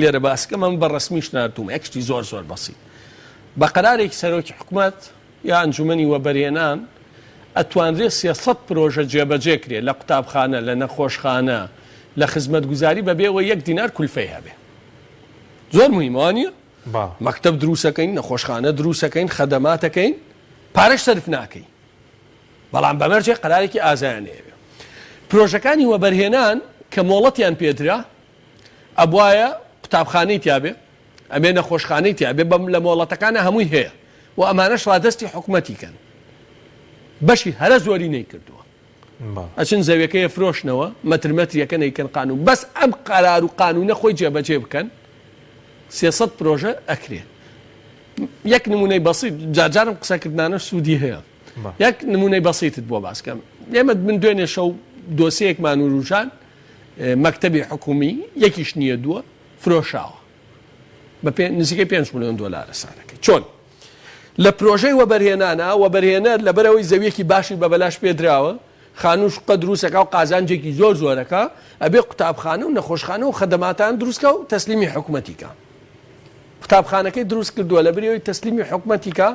لێرە باسکەم ئەم بە ڕەسمیش ناردوومە یەک شتی زۆر زۆر بەسیت بە قەرارێکی سەرۆکی حکومەت یا ئەنجومەنی وەبەرهێنان. ئەتوانرێ 300 پرۆژە جێبەجێ کرێ لە قوتابخانە، لە نەخۆشخانە، لە خزمەتگوزاری بەبێ ئەوەی یەک دینار کولفەی هەبێ. زۆر موهیمە وا نییە؟ مەکتەب دروستەکەین، نەخۆشخانە دروستەکەین، خەدەماتەکەین، پارەش سەرف ناکەین. بەڵام بە مەرجێک قەرارێکی ئازایانەیە بێ. پرۆژەکانی وەبەرهێنان کە مۆڵەتیان پێدرا، ئەبوایە قوتابخانەی تیابێ، ئەبێ نەخۆشخانەی تیابێ، بەم لە مۆڵەتەکانە هەمووی هەیە و ئەمانەش ڕادەستی حکومەتی کەن. بەشی هەرە زۆری نەیکردووە. ئەچن زەویەکەی ئەفرۆشنەوە، مەتر مەتریەکە نەیکەن قانوون. بەس ئەم قەرار و قانوونە خۆی جێبەجێ بکەن، 300 پرۆژە ئەکرێ. یەک نمونەی بەسیت، جارجارم قسەکردنانە سوودی هەیە. یەک نمونەی بەسیتت بۆ باس کەم. ئێمە من دوێنێ شەو دۆسیەیەکمان وروژان، مەکتەبی حکومی یەکیش نییە دووە فرۆشاوە بە نزیکەی 5 ملیۆن دۆلارە سارەکەی. چۆن؟ لە پرۆژەی وەبەرهێنانا، وەبەرهێنەر لەبەرئەوەی زەویەکی باشی بە بەلاش پێدراوە، خانوو و شوقە دروستەکا و قازانجێکی زۆر زۆرەکا، ئەبێ قوتابخانە و نەخۆشخانە و خەدەماتان دروستکا و تەسلیمی حکومەتی کا. قوتابخانەکەی دروست کردووە، لەبری ئەوەی تەسلیمی حکومەتی کا،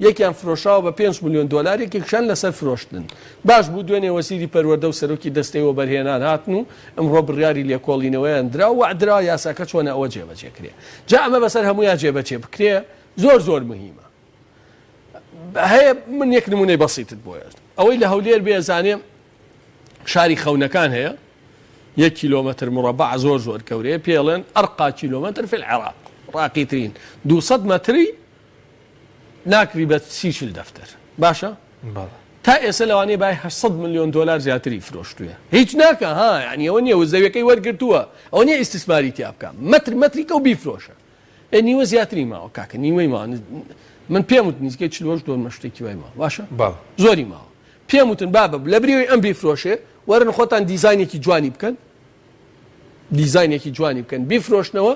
یەکیان فرۆشراوە بە پێنج ملیۆن دۆلار، یەکێکیشیان لەسەر فرۆشتنن. باش بوو دوێنێ وەزیری پەروەردە و سەرۆکی دەستەی وەبەرهێنان هاتن و ئمڕۆ بڕیاری لێکۆڵینەوەیان درا و وەعدرا یاساکە چۆنە ئەوە جێبەجێ کرێ. جا ئەمە بەسەر هەموویا جێبەجێ بکرێ زۆر زۆر مهیمە. هەیە من یەک نمونەی بەسیتت بۆ ئەوەی لە هەولێر بێ زانێ شاری خەونەکان هەیە یەک کیلۆمەتر مربع زۆر زۆر گەورەیە پێڵێن ئەرقا کیلۆمەتر في العراق ڕاقیترین 200 مەتری ناکری بە سی چل دەفتەر باشە تا ئێستا لەوانەیە بای 800 میلیۆن دلار زیاتری فرۆشتووە هیچ ناکە ها یعنی ئەوە نییە و زەویەکەی وەرگرتووە ئەوە نییە ئیستیسماری تیا بکە مەتر مەتریکە و بیفرۆشە ئێ نیوە زیاتری ماوە کاکە نیوەی ماوە من پێم وت نزیکەی 48 دۆنمە شتێکی وای ماوە باشە بەڵێ. زۆری ماوە پێم وتن بابە لە بریەوەی ئەم بیفرۆشێ وەرن خۆتان دیزاینێکی جوانی بکەن دیزاینێکی جوانی بکەن بیفرۆشنەوە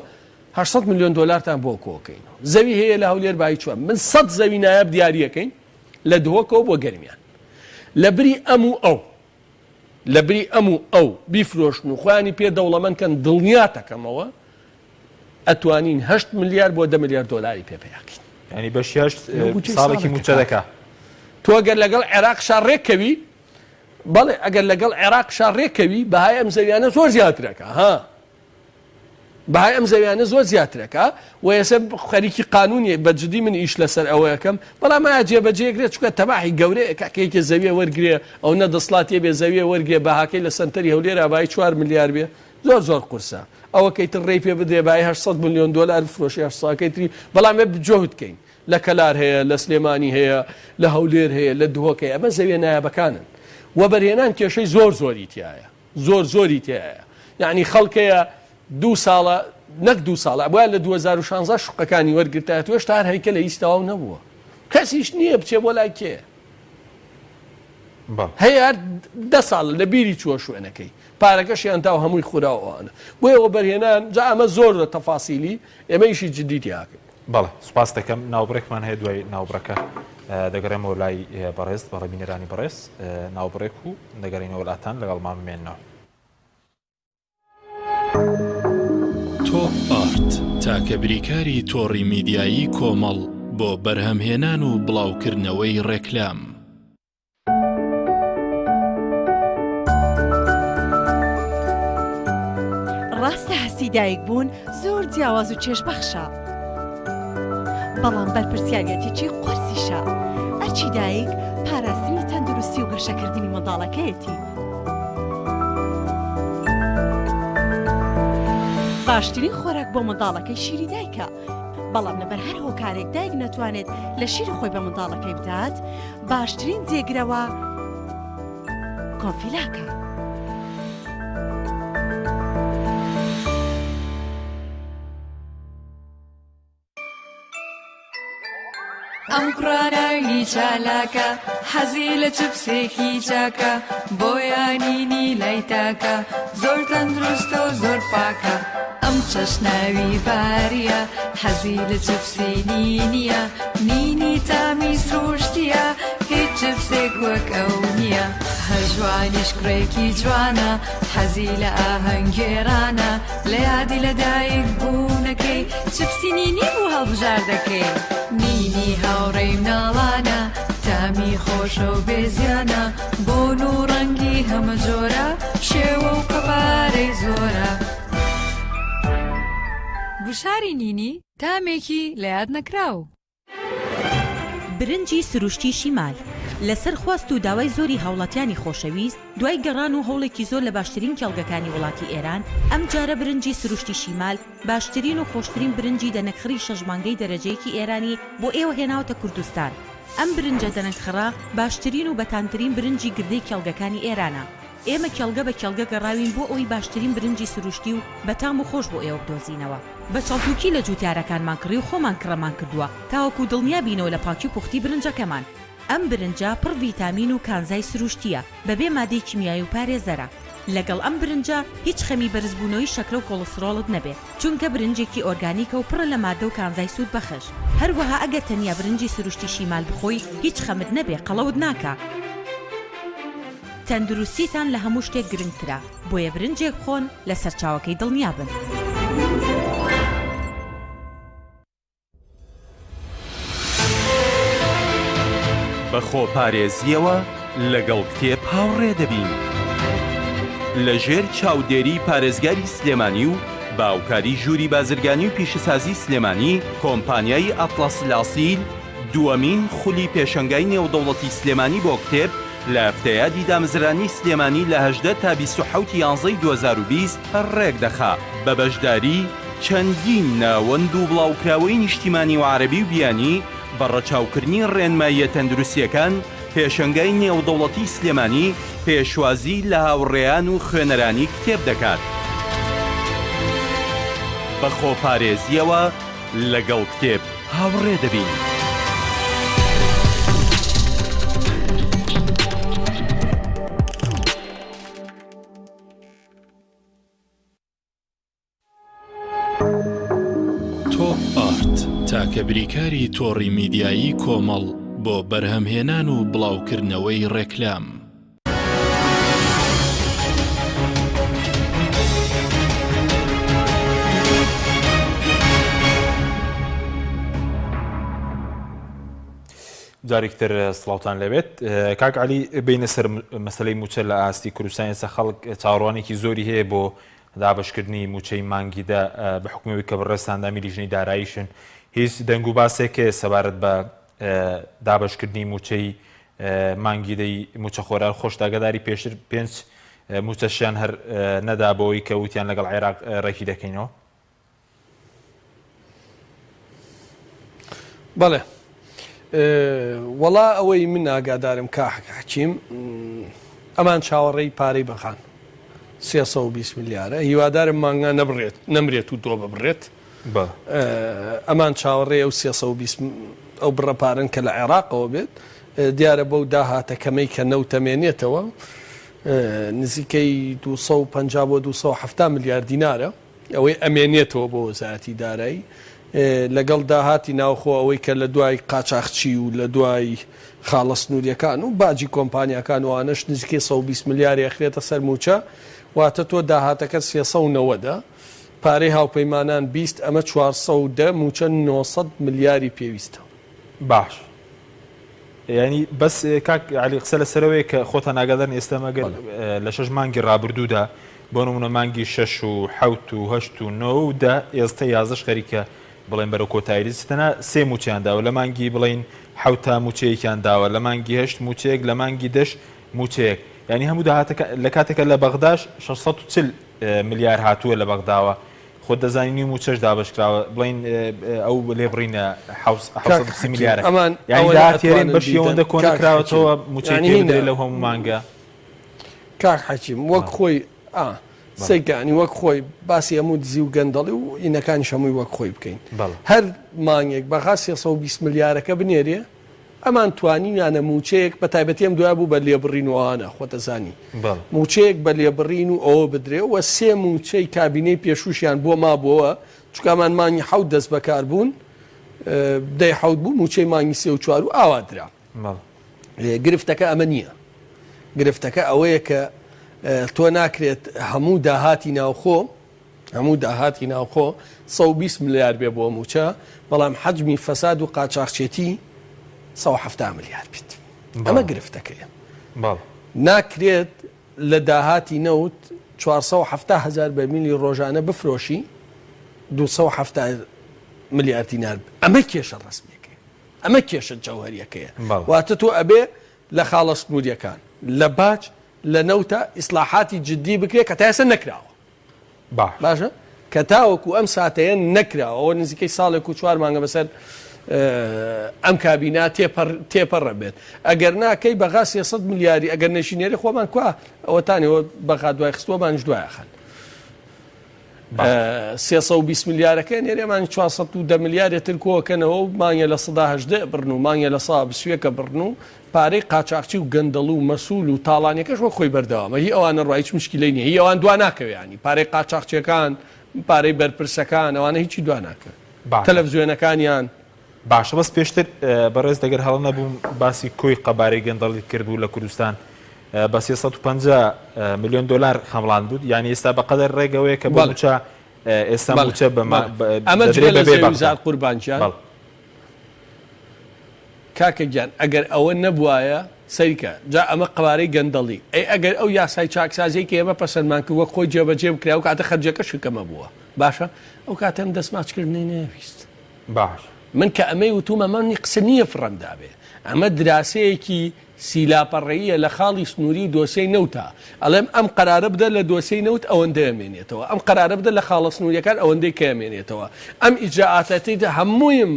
800 میلیۆن دلارتان بۆ کۆکەینەوە زەوی هەیە لە هەولێر بایی چوار من 100 زەوی نایاب دیاریەکەین لە دهۆکەوە بۆ گەرمیان لە بری ئەم و ئەو لە بری ئەم و ئەو بیفرۆشن و خۆیانی پێ دەوڵەمەند کەن دڵنیاتەکەمەوە ئەتوانین هەشت ملیار بۆ دە ملیار دۆلاری پێ پەیا کەین. یانی بەشی هەشت ساڵێکی مووچە دەکا. تۆ گەر لەگەڵ عێراق شا ڕێککەوی بەڵێ ئەگەر لەگەڵ عێراق شا ڕێککەوی بەهای ئەم زەویانە زۆر زیاترەکە ها بەهای ئەم زەویانە زۆر زیاترەکە و ئێستا خەریکی قانونی بە جدی من ئیش لەسەر ئەوەیەکەم بەڵام ئایا جێبەجێکرێت چونکە تەماحی گەورەیە کاکە یەکێ زەویە وەرگێ ئەو نە دەسڵاتیە بێ زەویە وەرگێ بەهاکەی لە سەنتەری هەولێر بای 4 ملیار بێ زۆر زۆر قورسە ئەوەکەی تر ڕێی پێ بدرێ بای 800 ملیۆن دۆلار بفرۆشی 800 تری بەڵام ئێ جۆهد کەین لە کەلار هەیە لە سلێمانی هەیە لە هەولێر هەیە لە دهۆک هەیە ئەمە زەویە نایابەکانن وەبەرهێنان کێشەی زۆر زۆری تایە زۆر زۆری تیایە یەعنی خەڵک هەیە دوو ساڵە نەک دوو ساڵە ئەبوایە لە 2016 شوقەکانی وەرگرتایەت و هێشتا هەر هەیکەلە هیچ تەواو نەبووە کەسیش نییە بچێ بۆ لای کێ هەیە هەر دە ساڵ لە بیری چووە شوێنەکەی پارەکەشیان تاو هەمووی خورا و ئەوانە بۆیە وەبەرهێنان جا ئەمە زۆر لە تەفاسیلی ئێمە ئیشی جدی تیاکەین. بەڵێ سوپاست دەکەم ناوبڕێکمان هەیە دوای ناوبڕەکە دەگەڕێمەوە لای بەڕێز بەڵێ بینەرانی بەڕێز ناوبڕێک و دەگەڕینەوە لاتان لەگەڵمان بمێنەوە. تۆپ ئارت تاکە بریکاری تۆڕی میدیایی کۆمەڵ بۆ بەرهەمهێنان و بڵاوکردنەوەی ڕێکلام. ڕاستە هەستی دایک بوون زۆر جیاواز و چێژبەخشە بەڵام بەرپرسیارەتێکی قورسیشە ئەرچی دایک پاراستنی تەندروستی و گەشەکردنی منداڵەکەیەتی باشترین خۆراک بۆ منداڵەکەی شیری دایکە بەڵام لەبەر هەر هۆکارێک دایک نەتوانێت لە شیری خۆی بە منداڵەکەی بدات باشترین جێگرەوە کۆنفیلاکە. ئەم کوڕە ناوی چالاکە حەزی لە چپسێکی چاکە بۆیانینی لای تاکە زۆر تەندروستە و زۆر پاکە ئەم چەشناوی باریە حەزی لە چپسی نینیە نینی تامی سروشتیە هیچ چپسێک وەک ئەو نییە هەژوانیش کوڕێکی جوانە حەزی لە ئاهەنگگێڕانە لە یادی لە دایک بوونەکەی چپسی نینی بوو هەڵبژاردەکەی نینی هاوڕێی مناڵانە تامی. تامی خۆشە و بێ زیانە، بۆن و ڕەنگی هەمە جۆرە، شێوە و قەبارەی زۆرە. گوشاری نینی تامێکی لە یاد نەکراو. برنجی سروشتی شیمال، لەسەر خواست و داوای زۆری هاوڵاتیانی خۆشەویست، دوای گەڕان و هەوڵێکی زۆر لە باشترین کێڵگەکانی وڵاتی ئێران، ئەمجارە برنجی سروشتی شیمال باشترین و خۆشترین برنجی دەنەکخڕی شەش مانگەی دەرەجەیەکی ئێرانی بۆ ئێوە هێناوەتە کوردستان. ئەم برنجە دەنەکخڕە باشترین و بەتامترین برنجی گردەی کێڵگەکانی ئێرانە. ئێمە کێڵگە بە کێڵگە گەڕاوین بۆ ئەوەی باشترین برنجی سروشتی و بەتام و خۆش بۆ ئێوە بدۆزینەوە. بە چەڵتوکی لە جوتیارەکانمان کڕی و خۆمان کڕەمان کردووە تاوەکو دڵنیا بینەوە لە پاکی و پوختی برنجەکەمان. ئەم برنجە پڕ ڤیتامین و کانزای سروشتییە، بەبێ مادەی کیمیایی و پارێزەرە. لەگەڵ ئەم برنجە هیچ خەمی بەرزبوونەوەی شەکرە و کۆڵسترۆڵت نەبێ، چونکە برنجێکی ئۆرگانیکە و پڕە لە مادە و کانزای سوودبەخش. هەروەها ئەگەر تەنیا برنجی سروشتی شیمال بخۆی هیچ خەمت نەبێ قەڵەوت ناکا. تەندروستیتان لە هەموو شتێک گرنگترە، بۆیە برنجێک بخۆن لە سەرچاوەکەی دڵنیابن. بە خۆپارێزییەوە لەگەڵ کتێب هاوڕێ دەبین. لە ژێر چاودێری پارێزگاری سلێمانی و بە هاوکاری ژووری بازرگانی و پیشەسازی سلێمانی، کۆمپانیای ئەتڵەس لاسیل دووەمین خولی پێشەنگای نێودەوڵەتی سلێمانی بۆ کتێب لە هەفتەیادی دامەزرانی سلێمانی لە 18 تا 27 یانزەی 2020 ڕێکدەخا بە بەشداری چەندین ناوەند و بڵاوکراوەی نیشتیمانی و عەرەبی و بیانی بە ڕەچاوکردنی ڕێنماییە تەندروستییەکان، پێشەنگای نێودەوڵەتی سلێمانی پێشوازی لە هاوڕێیان و خوێنەرانی کتێب دەکات. بە خۆپارێزییەوە لەگەڵ کتێب هاوڕێ دەبین. تۆپ ئارت تاکە بریکاری تۆڕی میدیایی کۆمەڵ بۆ بەرهەمهێنان و بڵاوکردنەوەی ڕێکلام. جارێکتر سڵاوتان لەبێت کاک علی بینە سەر مەسلەی موچە لە ئاستی کوردستان ئێستا خەڵک چاوەڕوانێکی زۆری هەیە بۆ دابەشکردنی مووچەی مانگی دە بە حوکمی ئەوەی کە بەڕێزتان ئەندامی لیژنەی داراییشن هیچ دەنگ و باسێک هەیە سەبارەت بە دابەشکردنی مووچەی مانگی دەی مووچەخۆران خۆشت ئاگاداری پێشتر پێنج مووچەشیان هەر نەدا بۆی کە وتیان لەگەڵ عێراق ڕێکی دەکەینەوە. بەڵێ وەڵا ئەوەی من ئاگادارم کاک حەکیم ئەمان چاوەڕێی پارەی بەغان 320 ملیارە هیوادارم مانگا نەبڕێت نەمرێت و دۆ ببڕێت ئەمان چاوەڕێ ئەو 320 ئەو بڕە پارەن کە لە عێراقەوە بێت دیارە بەو داهاتە کەمەی کە نەوتەمێنێتەوە نزیکەی 250 بۆ 270 ملیار دینارە ئەوەی ئەمێنێتەوە بۆ وەزارەتی دارایی لەگەڵ داهاتی ناوخۆ ئەوەی کە لە دوای قاچاخچی و لە دوای خاڵە سنووریەکان و باجی کۆمپانیاکان و ئەوانەش نزیکەی 120 ملیاری ئەخرێتە سەر مووچە واتە تۆ داهاتەکەت 390 پارەی هاوپەیمانان 20 ئەمە 410 مووچە 900 ملیاری پێویستە. باش یانی بەس کاک عەلی قسە لەسەرەوەیە کە خۆتان ئاگادارن ئێستا مەگەر لە شەش مانگی ڕابردوودا بۆ نمونە مانگی شەش و حەوت و هەشت و نۆ و دە ئێستا یازدەش خەریکە بڵێن بەرەو کۆتایی دەچێت تەنها سێ مووچەیان داوە لە مانگی بڵێین حەوتا مووچەیەکیان داوە لە مانگی هەشت مووچەیەک لە مانگی دەش مووچەیەک یانی هەموو داهاتەکە لە کاتێکە لە بەغداش 640 ملیار هاتووە لە بەغداوە خۆت دەزانی نیو مووچەش دابەش کراوە بڵێین ئەو لێبڕینە کاک 730 حەکیم ملیارە ئەمان یانی ئەوەنە داهات هەرێم ئەتوانن بەشی بیدەن ئەوەندە کۆ کاک حەکیم نەکراوەتەوە مووچەی یانی پێ هینە بدرێت لەو هەموو مانگە کاک حەکیم وەک بەڵێ خۆی ئا بەڵێ سەیرکە یانی وەک خۆی باسی هەموو دزی و گەندەڵی و ئینەکانیش هەمووی وەک خۆی بکەین بەڵێ هەر مانگێک بەغا 320 ملیارەکە بنێرێ ئەمان توانیویانە مووچەیەک بە تایبەتی ئەم دوایە بوو بە لێبڕین و ئەوانە خۆت ئەزانی بەڵێ. مووچەیەک بە لێبڕین و ئەوە بدرێ و سێ مووچەی کابینەی پێشووشیان بۆ مابووەوە چونکە ئەمان مانگی حەوت دەست بەکار بوون دەی حەوت بوو مووچەی مانگی سێ و چوار و ئاوا درا. بەڵێ. گرفتەکە ئەمە نییە گرفتەکە ئەوەیە کە تۆ ناکرێت هەموو داهاتی ناوخۆ هەموو داهاتی ناوخۆ 120 ملیار بێ بۆ مووچە بەڵام حەجمی فەساد و قاچاخچێتی 170 ملیار بێت. ئەمە گرفتەکەیە. ناکرێت لە داهاتی نەوت 470 هەزار بەرمیلی ڕۆژانە بفرۆشی 270 ملیار دینار. ئەمە کێشە ڕەسمیەکەیە، ئەمە کێشە جەوهەریەکەیە. واتە تۆ ئەبێ لە خاڵە سنووریەکان، لە باج، لە نەوتە ئیسلاحاتی جدی بکرێت کە تا ئێستا نەکراوە. باشە کە تاوەکو ئەم ساتەیە نەکراوە، ئەوە نزیکەی ساڵێک و چوار مانگە بەسەر ئەم کابینە تێپەڕە بێت. ئەگەر نا کەی بەغا 300 ملیاری ئەگەر نەشینێری خۆمان کوا ئەوەتانەوە بەغا دوای خستووەمانیش دوای خەن. 320 ملیارەکە نێرێمان 410 ملیارێ تر کۆکەنەوە و مانگە لە سەدا هەژدە بڕن و مانگە لە سا بسوێکە بڕن و پارەی قاچاخچی و گەندەڵ و مەسول و تاڵانیەکەش وەک خۆی بەردەوامە هی ئەوانە ڕوا هیچ مشکیلەی نیە هی ئەوان دوا ناکەوێ یانی پارەی قاچاخچیەکان پارەی بەرپرسەکان ئەوانە هیچی دوا ناکەوێ باشە. تەلەفزیۆنەکانیان. باشە بەس پێشتر بەڕێز دەگەر هەڵە نەبووم باسی کۆی قەبارەی گەندەڵیت کردبوو لە کوردستان بە 350 ملیۆن دۆلار خەمڵاند بوو یانی ئێستا بەقەدەر ڕێگەوەیە کە بۆ بەڵێ مووچە ئێستا بەڵێ مووچە بە بەڵێ ئەمە دەدرێ جگە لە بەبێ زەوی بەغدا زار قوربان گیان. بەڵێ. کاکە گیان ئەگەر ئەوە نەبوایە سەیرکە جا ئەمە قەوارەی گەندەڵی ئەی ئەگەر ئەو یاسای چاکسازیەی کە ئێمە پەسەندمان کرد وەک خۆی جێبەجێ بکرا ئەو کاتە خەرجیەکەشی کەمە بووە باشە ئەو کاتە ئەم دەستماچ کردنەی نەویست باش. من کە ئەمەی وتوم ئەمە منی قسە نییە فڕەم دابێ ئەمە دراسەیەکی سی لاپەڕەییە لە خاڵی سنووری و دۆسیەی نەوتا، ئەڵێم ئەم قەرارە بدە لە دۆسیەی نەوت ئەوەندەی ئەمێنێتەوە، ئەم قەرارە بدە لە خاڵە سنوورییەکان ئەوەندەی کە ئەمێنێتەوە، ئەم ئیجرائاتە تێیدا هەموویم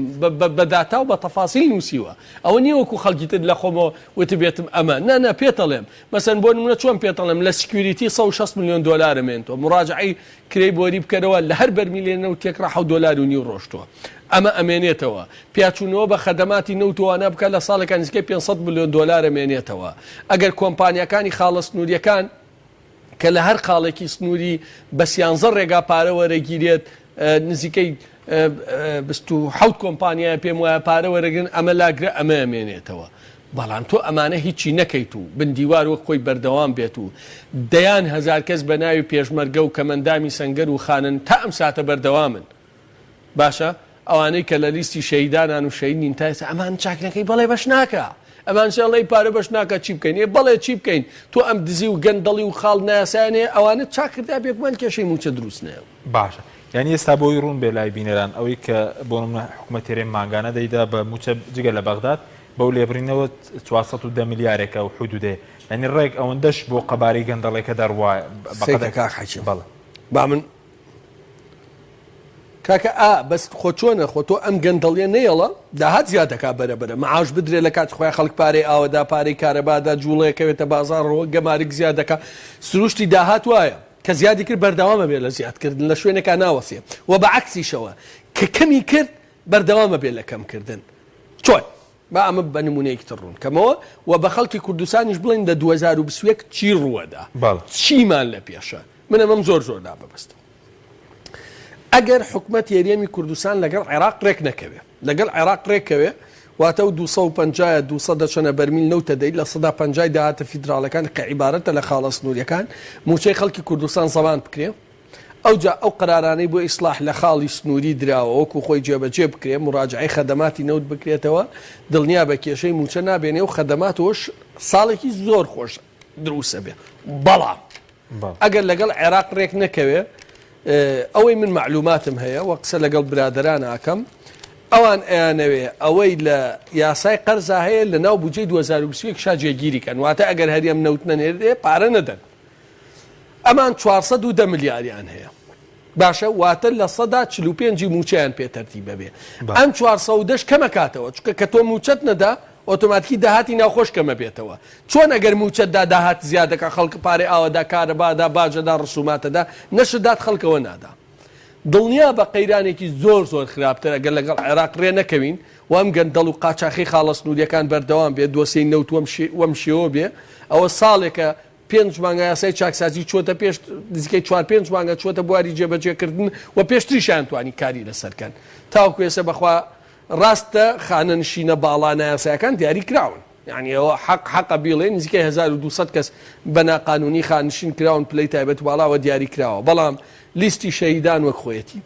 بە داتا و بە تەفاسیل نووسیوە، ئەوە نییە وەکوو خەڵکی تر لە خۆمەوە وتبێتم ئەمە، نا نا پێتەڵێم، مەسەلەن بۆ نموونە چۆن پێتەڵێم لە security 160 ملیۆن دۆلار ئەمێنتەوە، موراجەعەی کرێی بۆری بکەرەوە لە هەر بەرمیلێ نەوت تێکڕا حەوت دۆلار و نیو ڕۆشتووە. ئەمە ئەمێنێتەوە. پیاچوونەوە بە خەدەماتی نەوت و ئەوانە بکات لە ساڵێکا نزیکەی 500 ملیۆن دۆلار ئەمێنێتەوە. ئەگەر کۆمپانیاکانی خاڵە سنوورییەکان کە لە هەر خاڵێکی سنووری بە سیانزە ڕێگا پارە وەرەگیرێت نزیکەی 27 کۆمپانیایە پێم وایە پارە وەرەگرن ئەمە لاگرە ئەمە ئەمێنێتەوە. بەڵام تۆ ئەمانە هیچی نەکەیت و بن دیوار وەک خۆی بەردەوام بێت و دەیان هەزار کەس بە ناوی پێشمەرگە و کەمەندامی سەنگەر و خانەن تا ئەم ساتە بەردەوامن باشە ئەوانەی کە لە لیستی شەهیدانان و شەهید نین تا ئێستا ئەمان چاک نەکەی بەڵێ بەش ناکا ئەمان چێ ئەڵێی پارە بەش ناکا چی بکەین ئێ بەڵێ چی بکەین تۆ ئەم دزی و گەندەڵی و خاڵ نایاسایانەیە ئەوانەت چاک کردا بێگومان کێشەی مووچە دروست نەیە. باشە یانی ئێستا بۆی ڕوون بێ لای بینەران ئەوەی کە بۆ نمونە حکومەت هەرێم مانگانە دەیدا بە مووچە جگە لە بەغداد بەو لێبڕینەوە 410 ملیارێکە و حدودێ یانی ڕێک ئەوەندەش بۆ قەبارەی گەندەڵێکە دەڕوا سەیرکە کاک حەکیم بەڵێ با من کاکە ئا بەس خۆ چۆنە خۆ تۆ ئەم گەندەڵیە نەیەڵە داهات زیاد دەکا بەرە بەرە معاش بدرێ لە کاتی خۆیان خەڵک پارەی ئاوەدا پارەی کارەبادا جوڵەیە کەوێتە بازاڕەوە گەمارک زیاد دەکا سروشتی داهات وایە کە زیادی کرد بەردەوام ئەبێ لە زیاد کردن لە شوێنێکا ناوەسێ و بە عەکسیشەوە کە کەمی کرد بەردەوام ئەبێ لە کەم کردن چۆن؟ با ئەمە بە نمونەیەکی تر ڕوون کەمەوە و بە خەڵکی کوردستانیش بڵێین لە 2021 چی ڕووەدا بەڵێ. چیمان لە پێشە من ئەمەم زۆر زۆر لا بەبەستە ئەگەر حکومەت هەرێمی کوردستان لەگەڵ عێراق ڕێک نەکەوێ لەگەڵ عێراق ڕێککەوێ واتە و 250 یا 200 دەچەنە بەرمیل نەوتە دەیت لە سەدا پەنجای داهاتە فیدراڵەکان کە عیبارەتە لە خاڵە سنووریەکان مووچەی خەڵکی کوردستان زەمان بکرێ ئەوجا ئەو قەرارانەی بۆ ئیسڵاح لە خاڵی سنووری دراوە وەکو خۆی جێبەجێ بکرێ موراجەعەی خەدەماتی نەوت بکرێتەوە دڵنیا بە کێشەی مووچە نابێنێ و خەدەماتەوەش ساڵێکی زۆر خۆش دروسە بێ بەڵام ئەگەر لەگەڵ عێراق ڕێک نەکەوێ ئەوەی من مەعلوماتم هەیە وە قسە لەگەڵ برادەران ئاکەم ئەوان ئەیانەوێ ئەوەی لە یاسای قەرزا هەیە لە ناو بودجەی 2021 شا جێگیری کەن واتە ئەگەر هەرێم نەوت نەنێرێ پارە نەدەن ئەمان 410 ملیاریان هەیە باشە واتە 45% ی مووچەیان پێ تەرتیبە بێ ئەم 410 کەمەکاتەوە چونکە کە تۆ مووچەت نەدا ئۆتۆماتیکی داهاتی ناوخۆش کەمەبێتەوە چۆن ئەگەر مووچەت دا داهات زیاد دەکا خەڵک پارەی ئاوەدا کارەبادا باجەدا ڕسوماتەدا نەشت دات خەڵکەوە نادا دڵنیا بە قەیرانێکی زۆر زۆر خراپتر ئەگەر لەگەڵ عێراق ڕێ نەکەوین و ئەم گەندەڵ و قاچاخی خاڵە سنووریەکان بەردەوام بێت دۆسیەی نەوت وەم شێوە بێ ئەوە ساڵێکە پێنج مانگە یاسای چاکسازی چۆتە پێش نزیکەی چوار پێنج مانگە چۆتە بواری جێبەجێکردن و پێشتریشیان توانی کاری لەسەر کەن تاوەکو ئێستا بەخوا ڕاستە خانەنشینە باڵا نایاسایەکان دیاری کراون یانی ئەوە حەق حەقە بیڵێ نزیکەی 1200 کەس بە ناقانونی خانشین کراون پلەی تایبەت و باڵاوە دیاری کراوە بەڵام لیستی شەهیدان وەک خۆیەتی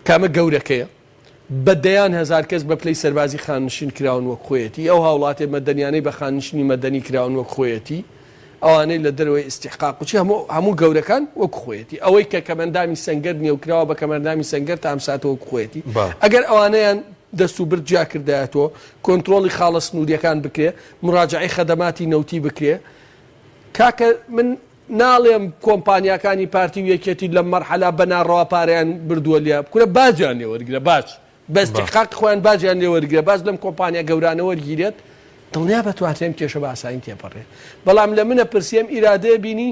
کامە گەورەکەیە. بە دەیان هەزار کەس بە پلەی سەربازی خانەنشین کراون وەک خۆیەتی، ئەو هاوڵاتیە مەدەنیانەی بە خانەنشینی مەدەنی کراون وەک خۆیەتی، ئەوانەی لە دەرەوەی ئیستیحقاق و چی هەموو هەموو گەورەکان وەک خۆیەتی، ئەوەی کە کەمئەندامی سەنگەر نیە و کراوە بە کەمئەندامی سەنگەر تا ئەم ساتە وەک خۆیەتی. ئەگەر ئەوانەیان دەست و برد جیا کردایەتەوە، کۆنترۆڵی خاڵە سنووریەکان بکرێ، موراجەعەی خەدەماتی نەوتی بکرێ، کاکە من ناڵێم کۆمپانیاکانی پارتی و یەکێتی لەم مەرحەلە بە ناڕەوا پارەیان بردووە لە کورە باجیان لێ وەرگرە باج بە ئیستیحقاقی خۆیان باجیان لێ وەرگرە باج لەم کۆمپانیا گەورانە وەرگیرێت دڵنیا بە تواترێم کێشە بە ئاسانی تێپەڕێ بەڵام لە منە پرسی ئەم ئیرادەیە بینی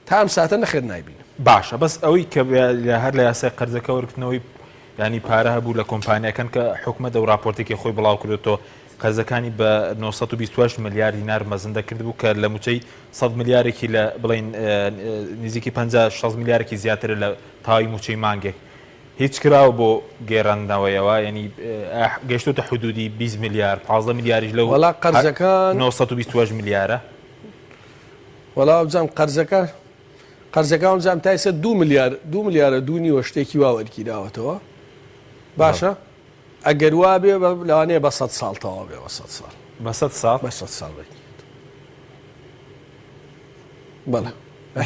تا ئەم ساتە نەخێر نایبینم. باشە بەس ئەوەی کە هەر لە یاسای قەرزەکە وەرگرتنەوەی ینی پارە هەبوو لە کۆمپانیاکان کە حکومەت ئەو راپۆرتێکی خۆی بڵاو کردێتەوە قەرزەکانی بە 928 ملیار دینار مەزندە کردبوو کە لە موچەی 100 ملیارێکی لە بڵین نزیکی 50 60 ملیارێکی زیاترە لە تاوی موچەی مانگێک هیچ کراوە بۆ گێڕاندنەوەیەوە ینی گەشتوتە حدودی 20 ملیار 15 ملیاریش لەو وەڵا قەرزەکان 928 ملیارە وەڵا وابزانم قەرزەکە قەرزەکە وابزانم تا ئێستا دوو ملیار دوو ملیارە دوو نیوە شتێکی وا وەرگیراوەتەوە باشە ئەگەر وا بێ لەوانەیە بە سەد ساڵ تەواو بێ بە سەد ساڵ بە سەد ساڵ بە سەد ساڵ بێت بەڵێ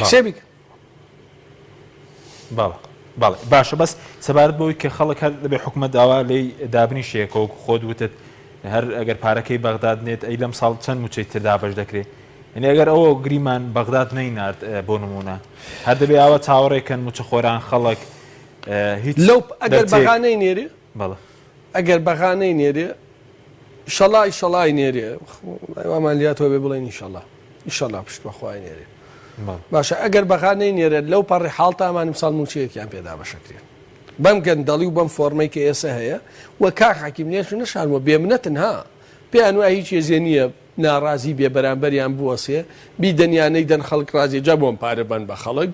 حسێبی بەڵێ بەڵێ باشە بەس سەبارەت بەوەی کە خەڵک هەر دەبێ حکومەت داوا لێی دابنیشێ کە وەکو خۆت وتت هەر ئەگەر پارەکەی بەغداد نێت ئەی لەم ساڵ چەند موچەی تر دابەش دەکرێ یعنی ئەگەر ئەوە گریمان بەغداد نەینارد بۆ نمونە هەر دەبێ ئاوا چاوەڕێکەن موچەخۆران خەڵک هیچ لەو ئەگەر بەغا نەینێرێ بەڵێ ئەگەر بەغا نەینێرێ ئیشەڵا ئیشەڵا ئەینێرێ وامان لاتەوە بێ بڵێن ئیشەڵا ئیشەڵا پشت بەخوا ئەینێرێ باشە ئەگەر بەغا نەینێرێت لەو پەڕی حاڵتا ئەمان ئیمساڵ موچەیەکیان پێ دابەشەکرێت بەم گەندەڵی و بەم فۆرمەی کە ئێسە هەیە و کاک حەکیم لێش نەشارمەوە بێمنەتن ها پێیان وایە هیچ هێزێ نییە ناڕازی بێ بەرامبەریان بوەسێ بیدەن یا نەیدەن خەڵک ڕازیە جا بۆم پارە بەن بە خەڵک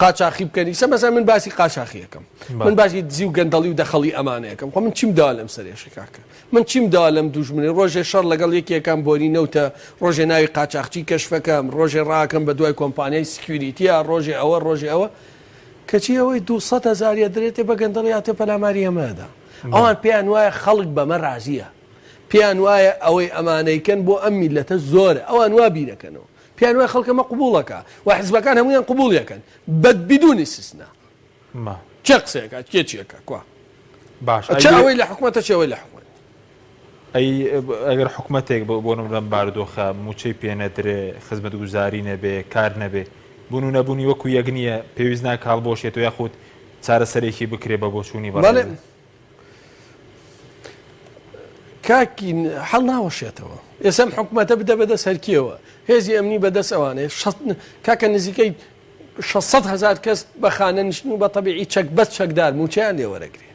قاچاخی بکەن ئیسە مەسەلەن من باسی قاچاخی ئەکەم من باسی دزی و گەندەڵی و دەخەڵی ئەمانە ئەکەم خۆ من چیم داوا لەم سەرێشە کاکە من چیم داوا لەم دوژمنی ڕۆژێ شەڕ لەگەڵ یەکێکم بۆری نەوتە ڕۆژێ ناوی قاچاخچی کەشفەکەم ڕۆژێ ڕاکەم بە دوای کۆمپانیای security ە ڕۆژێ ئەوە ڕۆژێ ئەوە کەچی ئەوەی 200 هەزاریە درێتێ بە گەندەڵی هاتێ پەلاماری ئەمەدا ئەوان پێیان وایە خەڵک بەمە ڕازیە پێیان وایە ئەوەی ئەمانەیکەن بۆ ئەم میللەتە زۆرە، ئەوان وا بیرەکەنەوە. پێیان وایە خەڵک ئەمە قبوڵەکا و حزبەکان هەموویان قبوڵیەکەن بە بدون استثناء. کێ قسەیەکات کێ چیەکا کوا؟ باش چ ئەوەی لە حکومەتە چ ئەوەی لە حکومەت. ئەی ئەگەر حکومەتێک بۆ نمونە لەم بارودۆخە مووچەی پێ نەدرێ، خزمەتگوزاری نەبێ، کار نەبێ، بوون و نەبوونی وەکو یەک نییە، پێویست ناکا هەڵبوەشێتەوە یاخود چارەسەرێکی بکرێ بە بۆچوونی بەڕێزت؟ کاکی حەڵ ناوەشێتەوە ئێستا ئەم حکومەتە بدە بەدەست هەرکیەوە هێزی ئەمنی بەدەست ئەوانەیە کاکە نزیکەی 600 هزار کەس بە خانە نیشتن و بە تەبیعی چەک بەس چەکدار موچەیان لێ وەرەگرێ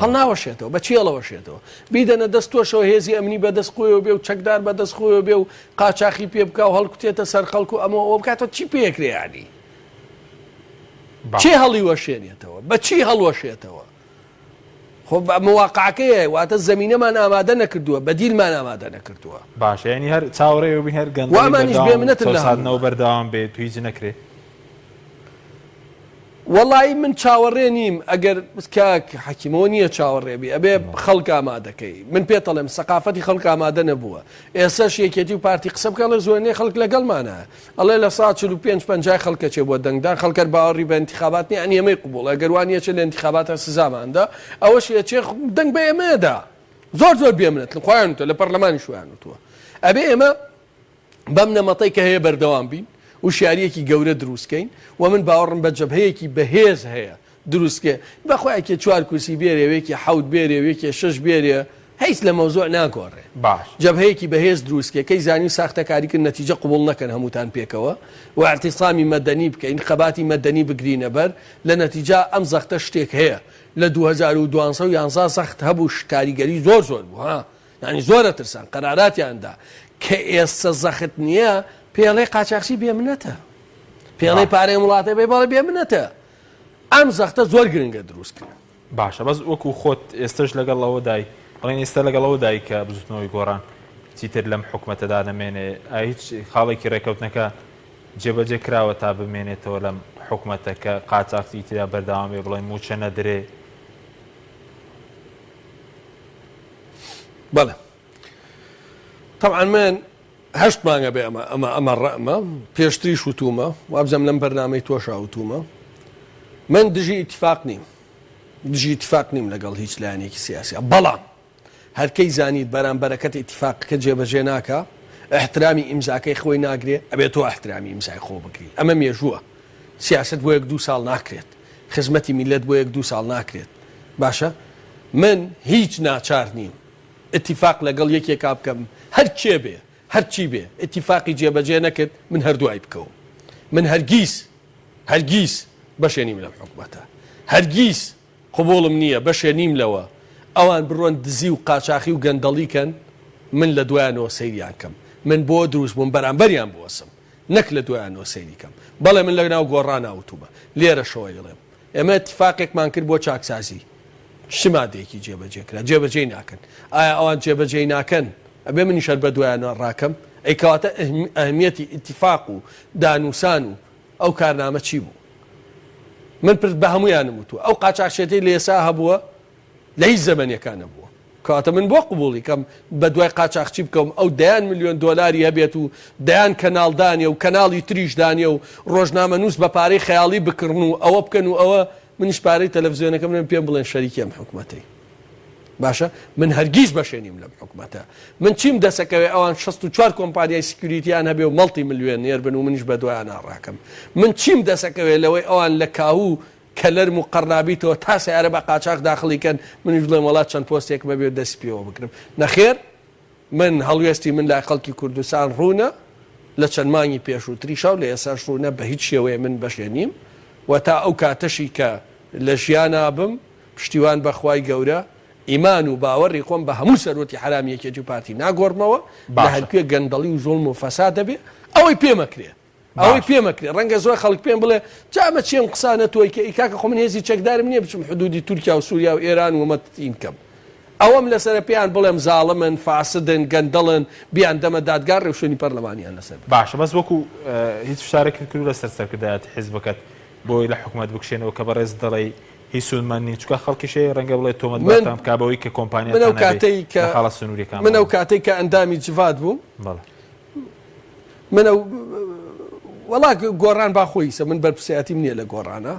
هەڵ ناوەشێتەوە بە چی هەڵەوەشێتەوە بیدەنە دەست تۆشەوە هێزی ئەمنی بەدەست خۆیەوە بێ و چەکدار بەدەست خۆیەوە بێ و قاچاخی پێ بکا و هەڵکوتێتە سەر خەڵک و ئەمە ئەوە بکاتەوە چی پێکرێ یانی چێ هەڵیوەشێنێتەوە بە چی هەڵوەشێتەوە خۆ ئەمە واقعەکەیە واتە زەمینەمان ئامادە نەکردووە بەدیلمان ئامادە نەکردووە. باشە یانی هەر چاوەڕێ بین هەر گەندەڵی وامانیش بەردەوام و بێمنەتن لە چەوساندنەوە هەموومان. بەردەوام بێت و هیچ نەکرێ؟ وەڵایی من چاوەڕێ نیم ئەگەر کاک حەکیم ئەوە نییە چاوەڕێ بی ئەبێ خەڵک ئامادەکەی من پێتەڵێم سەقافەتی خەڵک ئامادە نەبووە ئێسەش یەکێتی و پارتی قسە بکە ئەڵێ زۆرینەی خەڵک لەگەڵمانە ئەڵێ لە سا 45 پەنجای خەڵک ئەچێ بۆ دەنگدان خەڵک هەر باوەڕی بە ئینتیخابات نیە یانی ئێمەی قبوڵە گەر وا نیە چێ لە ئینتیخاباتا سزامان دا ئەوەشی ئەچێ دەنگ بە ئێمەیە دا زۆر زۆر بێمنەتن خۆیان وتوە لە پەرلەمانیش وایان وتوە ئەبێ ئێمە بەم نەمەتەی کە هەیە بەردەوام بین وشیاریەکی گەورە دروست کەین و من باوەڕم بە جەبهەیەکی بەهێز هەیە دروست کێ بەخوا یەکێ چوار کورسی بێرێ و یەکێ حەوت بێرێ و یەکێ شەش بێرێ هیچ لە مەوزوع ناگۆڕێ باش. جەبهەیەکی بەهێز دروست کێ کەی زانی ساختەکاری کرد نەتیجە قبوڵ نەکەن هەمووتان پێکەوە و اعتصامی مەدەنی بکەین خەباتی مەدەنی بگرینە بەر لە نەتیجا ئەم زەختە شتێک هەیە لە 2012 و یانزا زەخت هەبوو کاریگەری زۆر زۆر بوو ها یانی زۆر ئەترسان قەراراتیان دا کە ئێستا زەخت نییە پێڵێ قاچاخچی بێمنەتە پێڵێ پارەی وڵاتە بێ بەڵێ بێمنەتە ئەم زەختە زۆر گرنگە دروست کرێ. باشە بەس وەکو خۆت ئێستەش لەگەڵ ئەوەدای بڵێن ئێستا لەگەڵ ئەوەدای کە بزوتنەوەی گۆڕان چیتر لەم حکومەتەدا نەمێنێ ئایا هیچ خاڵێکی ڕێکەوتنەکە جێبەجێ کراوە تا بمێنێتەوە لەم حکومەتە کە قاچاخچی تێدا بەردەوام بێ بڵێن موچە نەدرێ؟ بەڵێ تەبعەن من هەشت مانگە بێ ئەمە ئەمە ئەمە ڕەئمە پێشتریش وتومە وابزانم لەم بەرنامەی تۆشا وتومە من دژی ئیتفاق نیم دژی ئیتفاق نیم لەگەڵ هیچ لایەنێکی سیاسیا بەڵام هەرکەی زانیت بەرامبەرەکەت ئیتفاقەکە جێبەجێ ناکا ئیحترامی ئیمزاکەی خۆی ناگرێ ئەبێ تۆ ئیحترامی ئیمزای خۆ بگری ئەمە مێژووە سیاسەت بۆ یەک دوو ساڵ ناکرێت خزمەتی میللەت بۆ یەک دوو ساڵ ناکرێت باشە من هیچ ناچار نیم ئیتیفاق لەگەڵ یەکێکا بکەم هەر کێ بێ هەرچی بێ ئیتیفاقی جێبەجێ نەکرد من هەر دوای بکەوم من هەرگیز هەرگیز بەشێ نیم لەم حکومەتە هەرگیز قبوڵم نییە بەشێ نیم لەوە ئەوان بڕۆن دزی و قاچاخی و گەندەڵی کەن من لە دوایانەوە سەیریان کەم من بۆ دروست بووم بەرامبەریان بوەسم نەک لە دوایانەوە سەیری کەم بەڵێ من لە ناو گۆڕانا وتومە لێرەشەوە ئەیڵێم ئێمە ئیتیفاقێکمان کرد بۆ چاکسازی چ مادەیەکی جێبەجێ کرا جێبەجێی ناکەن ئایا ئەوان جێبەجێی ناکەن ئەبێ منیش هەر بەدوایانەوە ڕاکەم ئەی کەواتە ئەهمیەتی ئیتیفاق و دانوسان و ئەو کارنامە چی بوو من پرد بە هەمویانم وتووە ئەو قاچاخچێتەی لە ئێسا هەبووە لە هیچ زەمەنێکا نەبووە. کەواتە من بۆ قبوڵی کەم بە دوای قاچاخچی بکەوم ئەو دەیان ملیۆن دۆلاری هەبێت و دەیان کەناڵ دانێ و کەناڵی تریش دانێ و ڕۆژنامەنووس بە پارەی خەیاڵی بکڕن و ئەوە بکەن و ئەوە منیش پارەی تەلەفزیۆنەکەم نەبێ پێم بڵێن شەریکی ئەم حکومەتەی. باشە من هەرگیز بەشێ نیم لەم حکومەتە من چیم دەسەکەوێ ئەوان 64 کۆمپانیای security یان هەبێ و multi ملیۆنێر بن و منیش بە دوایانا ڕاکەم من چیم دەسەکەوێ لەوەی ئەوان لە کاهو کەلەرم و قەرنابیتەوە تا سەیارە بە قاچاخ داخڵی کەن منیش بڵێم وەڵا چەند پۆستێکم هەبێ و دەستی پێوە بگرم نەخێر من هەڵوێستی من لای خەڵکی کوردستان ڕوونە لە چەند مانگی پێشووتریشا و لە ئێساش ڕوونە بە هیچ شێوەیە من بەشێ نیم و تا ئەو کاتەشی کە لە ژیانا بم پشتیوان بە خوای گەورە ئیمان و باوەڕی خۆم بە هەموو سەروەتی حەرامی یەکێتی و پارتی ناگۆڕمەوە لە باشە. هەرکوێ گەندەڵی و زوڵم و فەساد هەبێ ئەوەی پێ مەکرێ ئەوەی باشە. پێ مەکرێ ڕەنگە زۆر خەڵک پێم بڵێ جا ئەمە چی ئەم قسانە تۆی کە ئی کاکە خۆ من هێزی چەکدارم نییە بچم حدودی تورکیا و سوریا و ئێران و ئەمە تین کەم ئەوەم لەسەرە پێیان بڵێم زاڵمن فاسدن گەندەڵن بیان دەمە دادگا ڕێوشوێنی پەرلەمانیان لەسەر بگرم. باشە بەس وەکو هیچ فشارێکت کردوە لەسەر سەرکردایەتی حیزبەکەت بۆی لە حکومەت بکشێنەوە کە بەڕێزت دەڵێی هیچ سوودمەند نین چونکە خەڵکیش هەیە ڕەنگە بڵێ من تۆمەتبارتان بکا بەوەی کە من ئەو کۆمپانیاتان هەبێ کاتەی کە لە خاڵە سنووریەکان من ئەو بڵێن. کاتەی کە ئەندامی جڤات بووم بەڵێ. من ئەو وەڵا گۆڕان با خۆی سە من بەرپرسیاتیم نییە لە گۆڕانە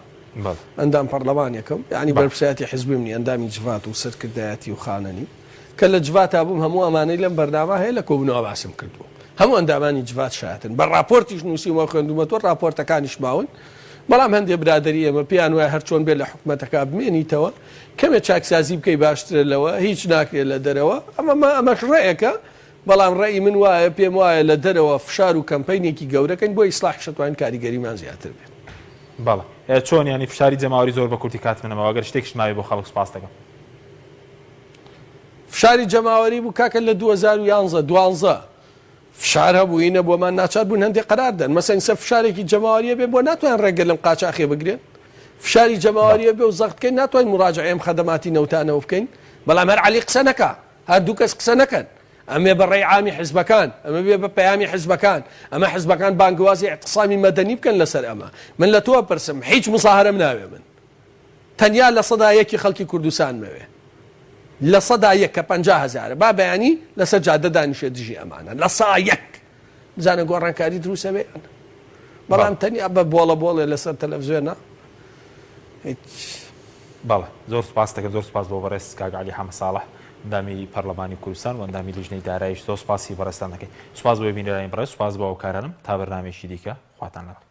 ئەندام پەرلەمانێکم یعنی بەرپرسیاتی حزبیم نیە ئەندامی جڤات و سەرکردایەتی و خانەنی کە لە جڤاتا بووم هەموو ئەمانەی لەم بەرنامە هەیە لە کۆبوونەوە باسم کردووە هەموو ئەندامانی جڤات شایەتن بە ڕاپۆرتیش نووسیومە خوێندومەتەوە ڕاپۆرتەکانیش ماون بەڵام هەندێ برادری ئێمە پێیان وایە هەرچۆن بێ لە حکومەتەکە بمێنیتەوە کەمێ چاکسازی بکەی باشترە لەوە هیچ ناکرێت لە دەرەوە ئەمە ئەمەش ڕێیەکە بەڵام ڕەئی من وایە پێم وایە لە دەرەوە فشار و کەمپەینێکی گەورە کەین بۆ ئیسڵاحیش ئەتوانین کاریگەریمان زیاتر بێت. بەڵێ چۆن یانی فشاری جەماوەری زۆر بە کورتی کاتم نەماوە گەر شتێکیشت مابێ بۆ خەڵک سوپاست دەکەم. فشاری جەماوەری بوو کاکە لە 2011 دوانزە فشار هەبوو ی نەبوو ئەمان ناچار بوون هەندێک قەرار دەن مەسەن سە فشارێکی جەماوەریە بێ بۆ ناتوان ڕێگە لەم قاچاخێ بگرێن فشاری جەماوەریە بێ و زەخت بکەین ناتوانین مراجعەی ئەم خەدەماتی نەوتانەوە بکەین بەڵام هەر عەلی قسە نەکا هەر دوو کەس قسە نەکەن. ئەمێ بە ڕەی عامی حزبەکان، ئەمە بێ بە پەیامی حزبەکان، ئەمە حزبەکان بانگەوازی ئیعتسامی مەدەنی بکەن لەسەر ئەمە. من لە تۆ ئەپرسم، هیچ موزاهەرەم ناوێ من. تەنیا لە سەدا یەکی خەڵکی کوردستانمەوێ. 1% کە 50 هەزارە. با بەیانی لەسەر جادە دانیشێ دژی ئەمانە. 1%. بزانە گۆڕانکاری دروست ئەبێ یان نا. بەڵام تەنیا بە بۆڵە بۆڵێ لەسەر تەلەفزیۆنە هیچ. بەڵێ زۆر سوپاست دەکەم زۆر سوپاس بۆ بەڕێز کاک عەلی حەمە ساڵح ئەندامی پەرلەمانی کوردستان و ئەندامی لیژنەی داراییش زۆر سوپاسی بەڕێزتان دەکەین سوپاس بۆ بینەرانی بەڕێز سوپاس بۆ هاوکارانم تا بەرنامەیەکی دیکە خواتان لەگەڵ.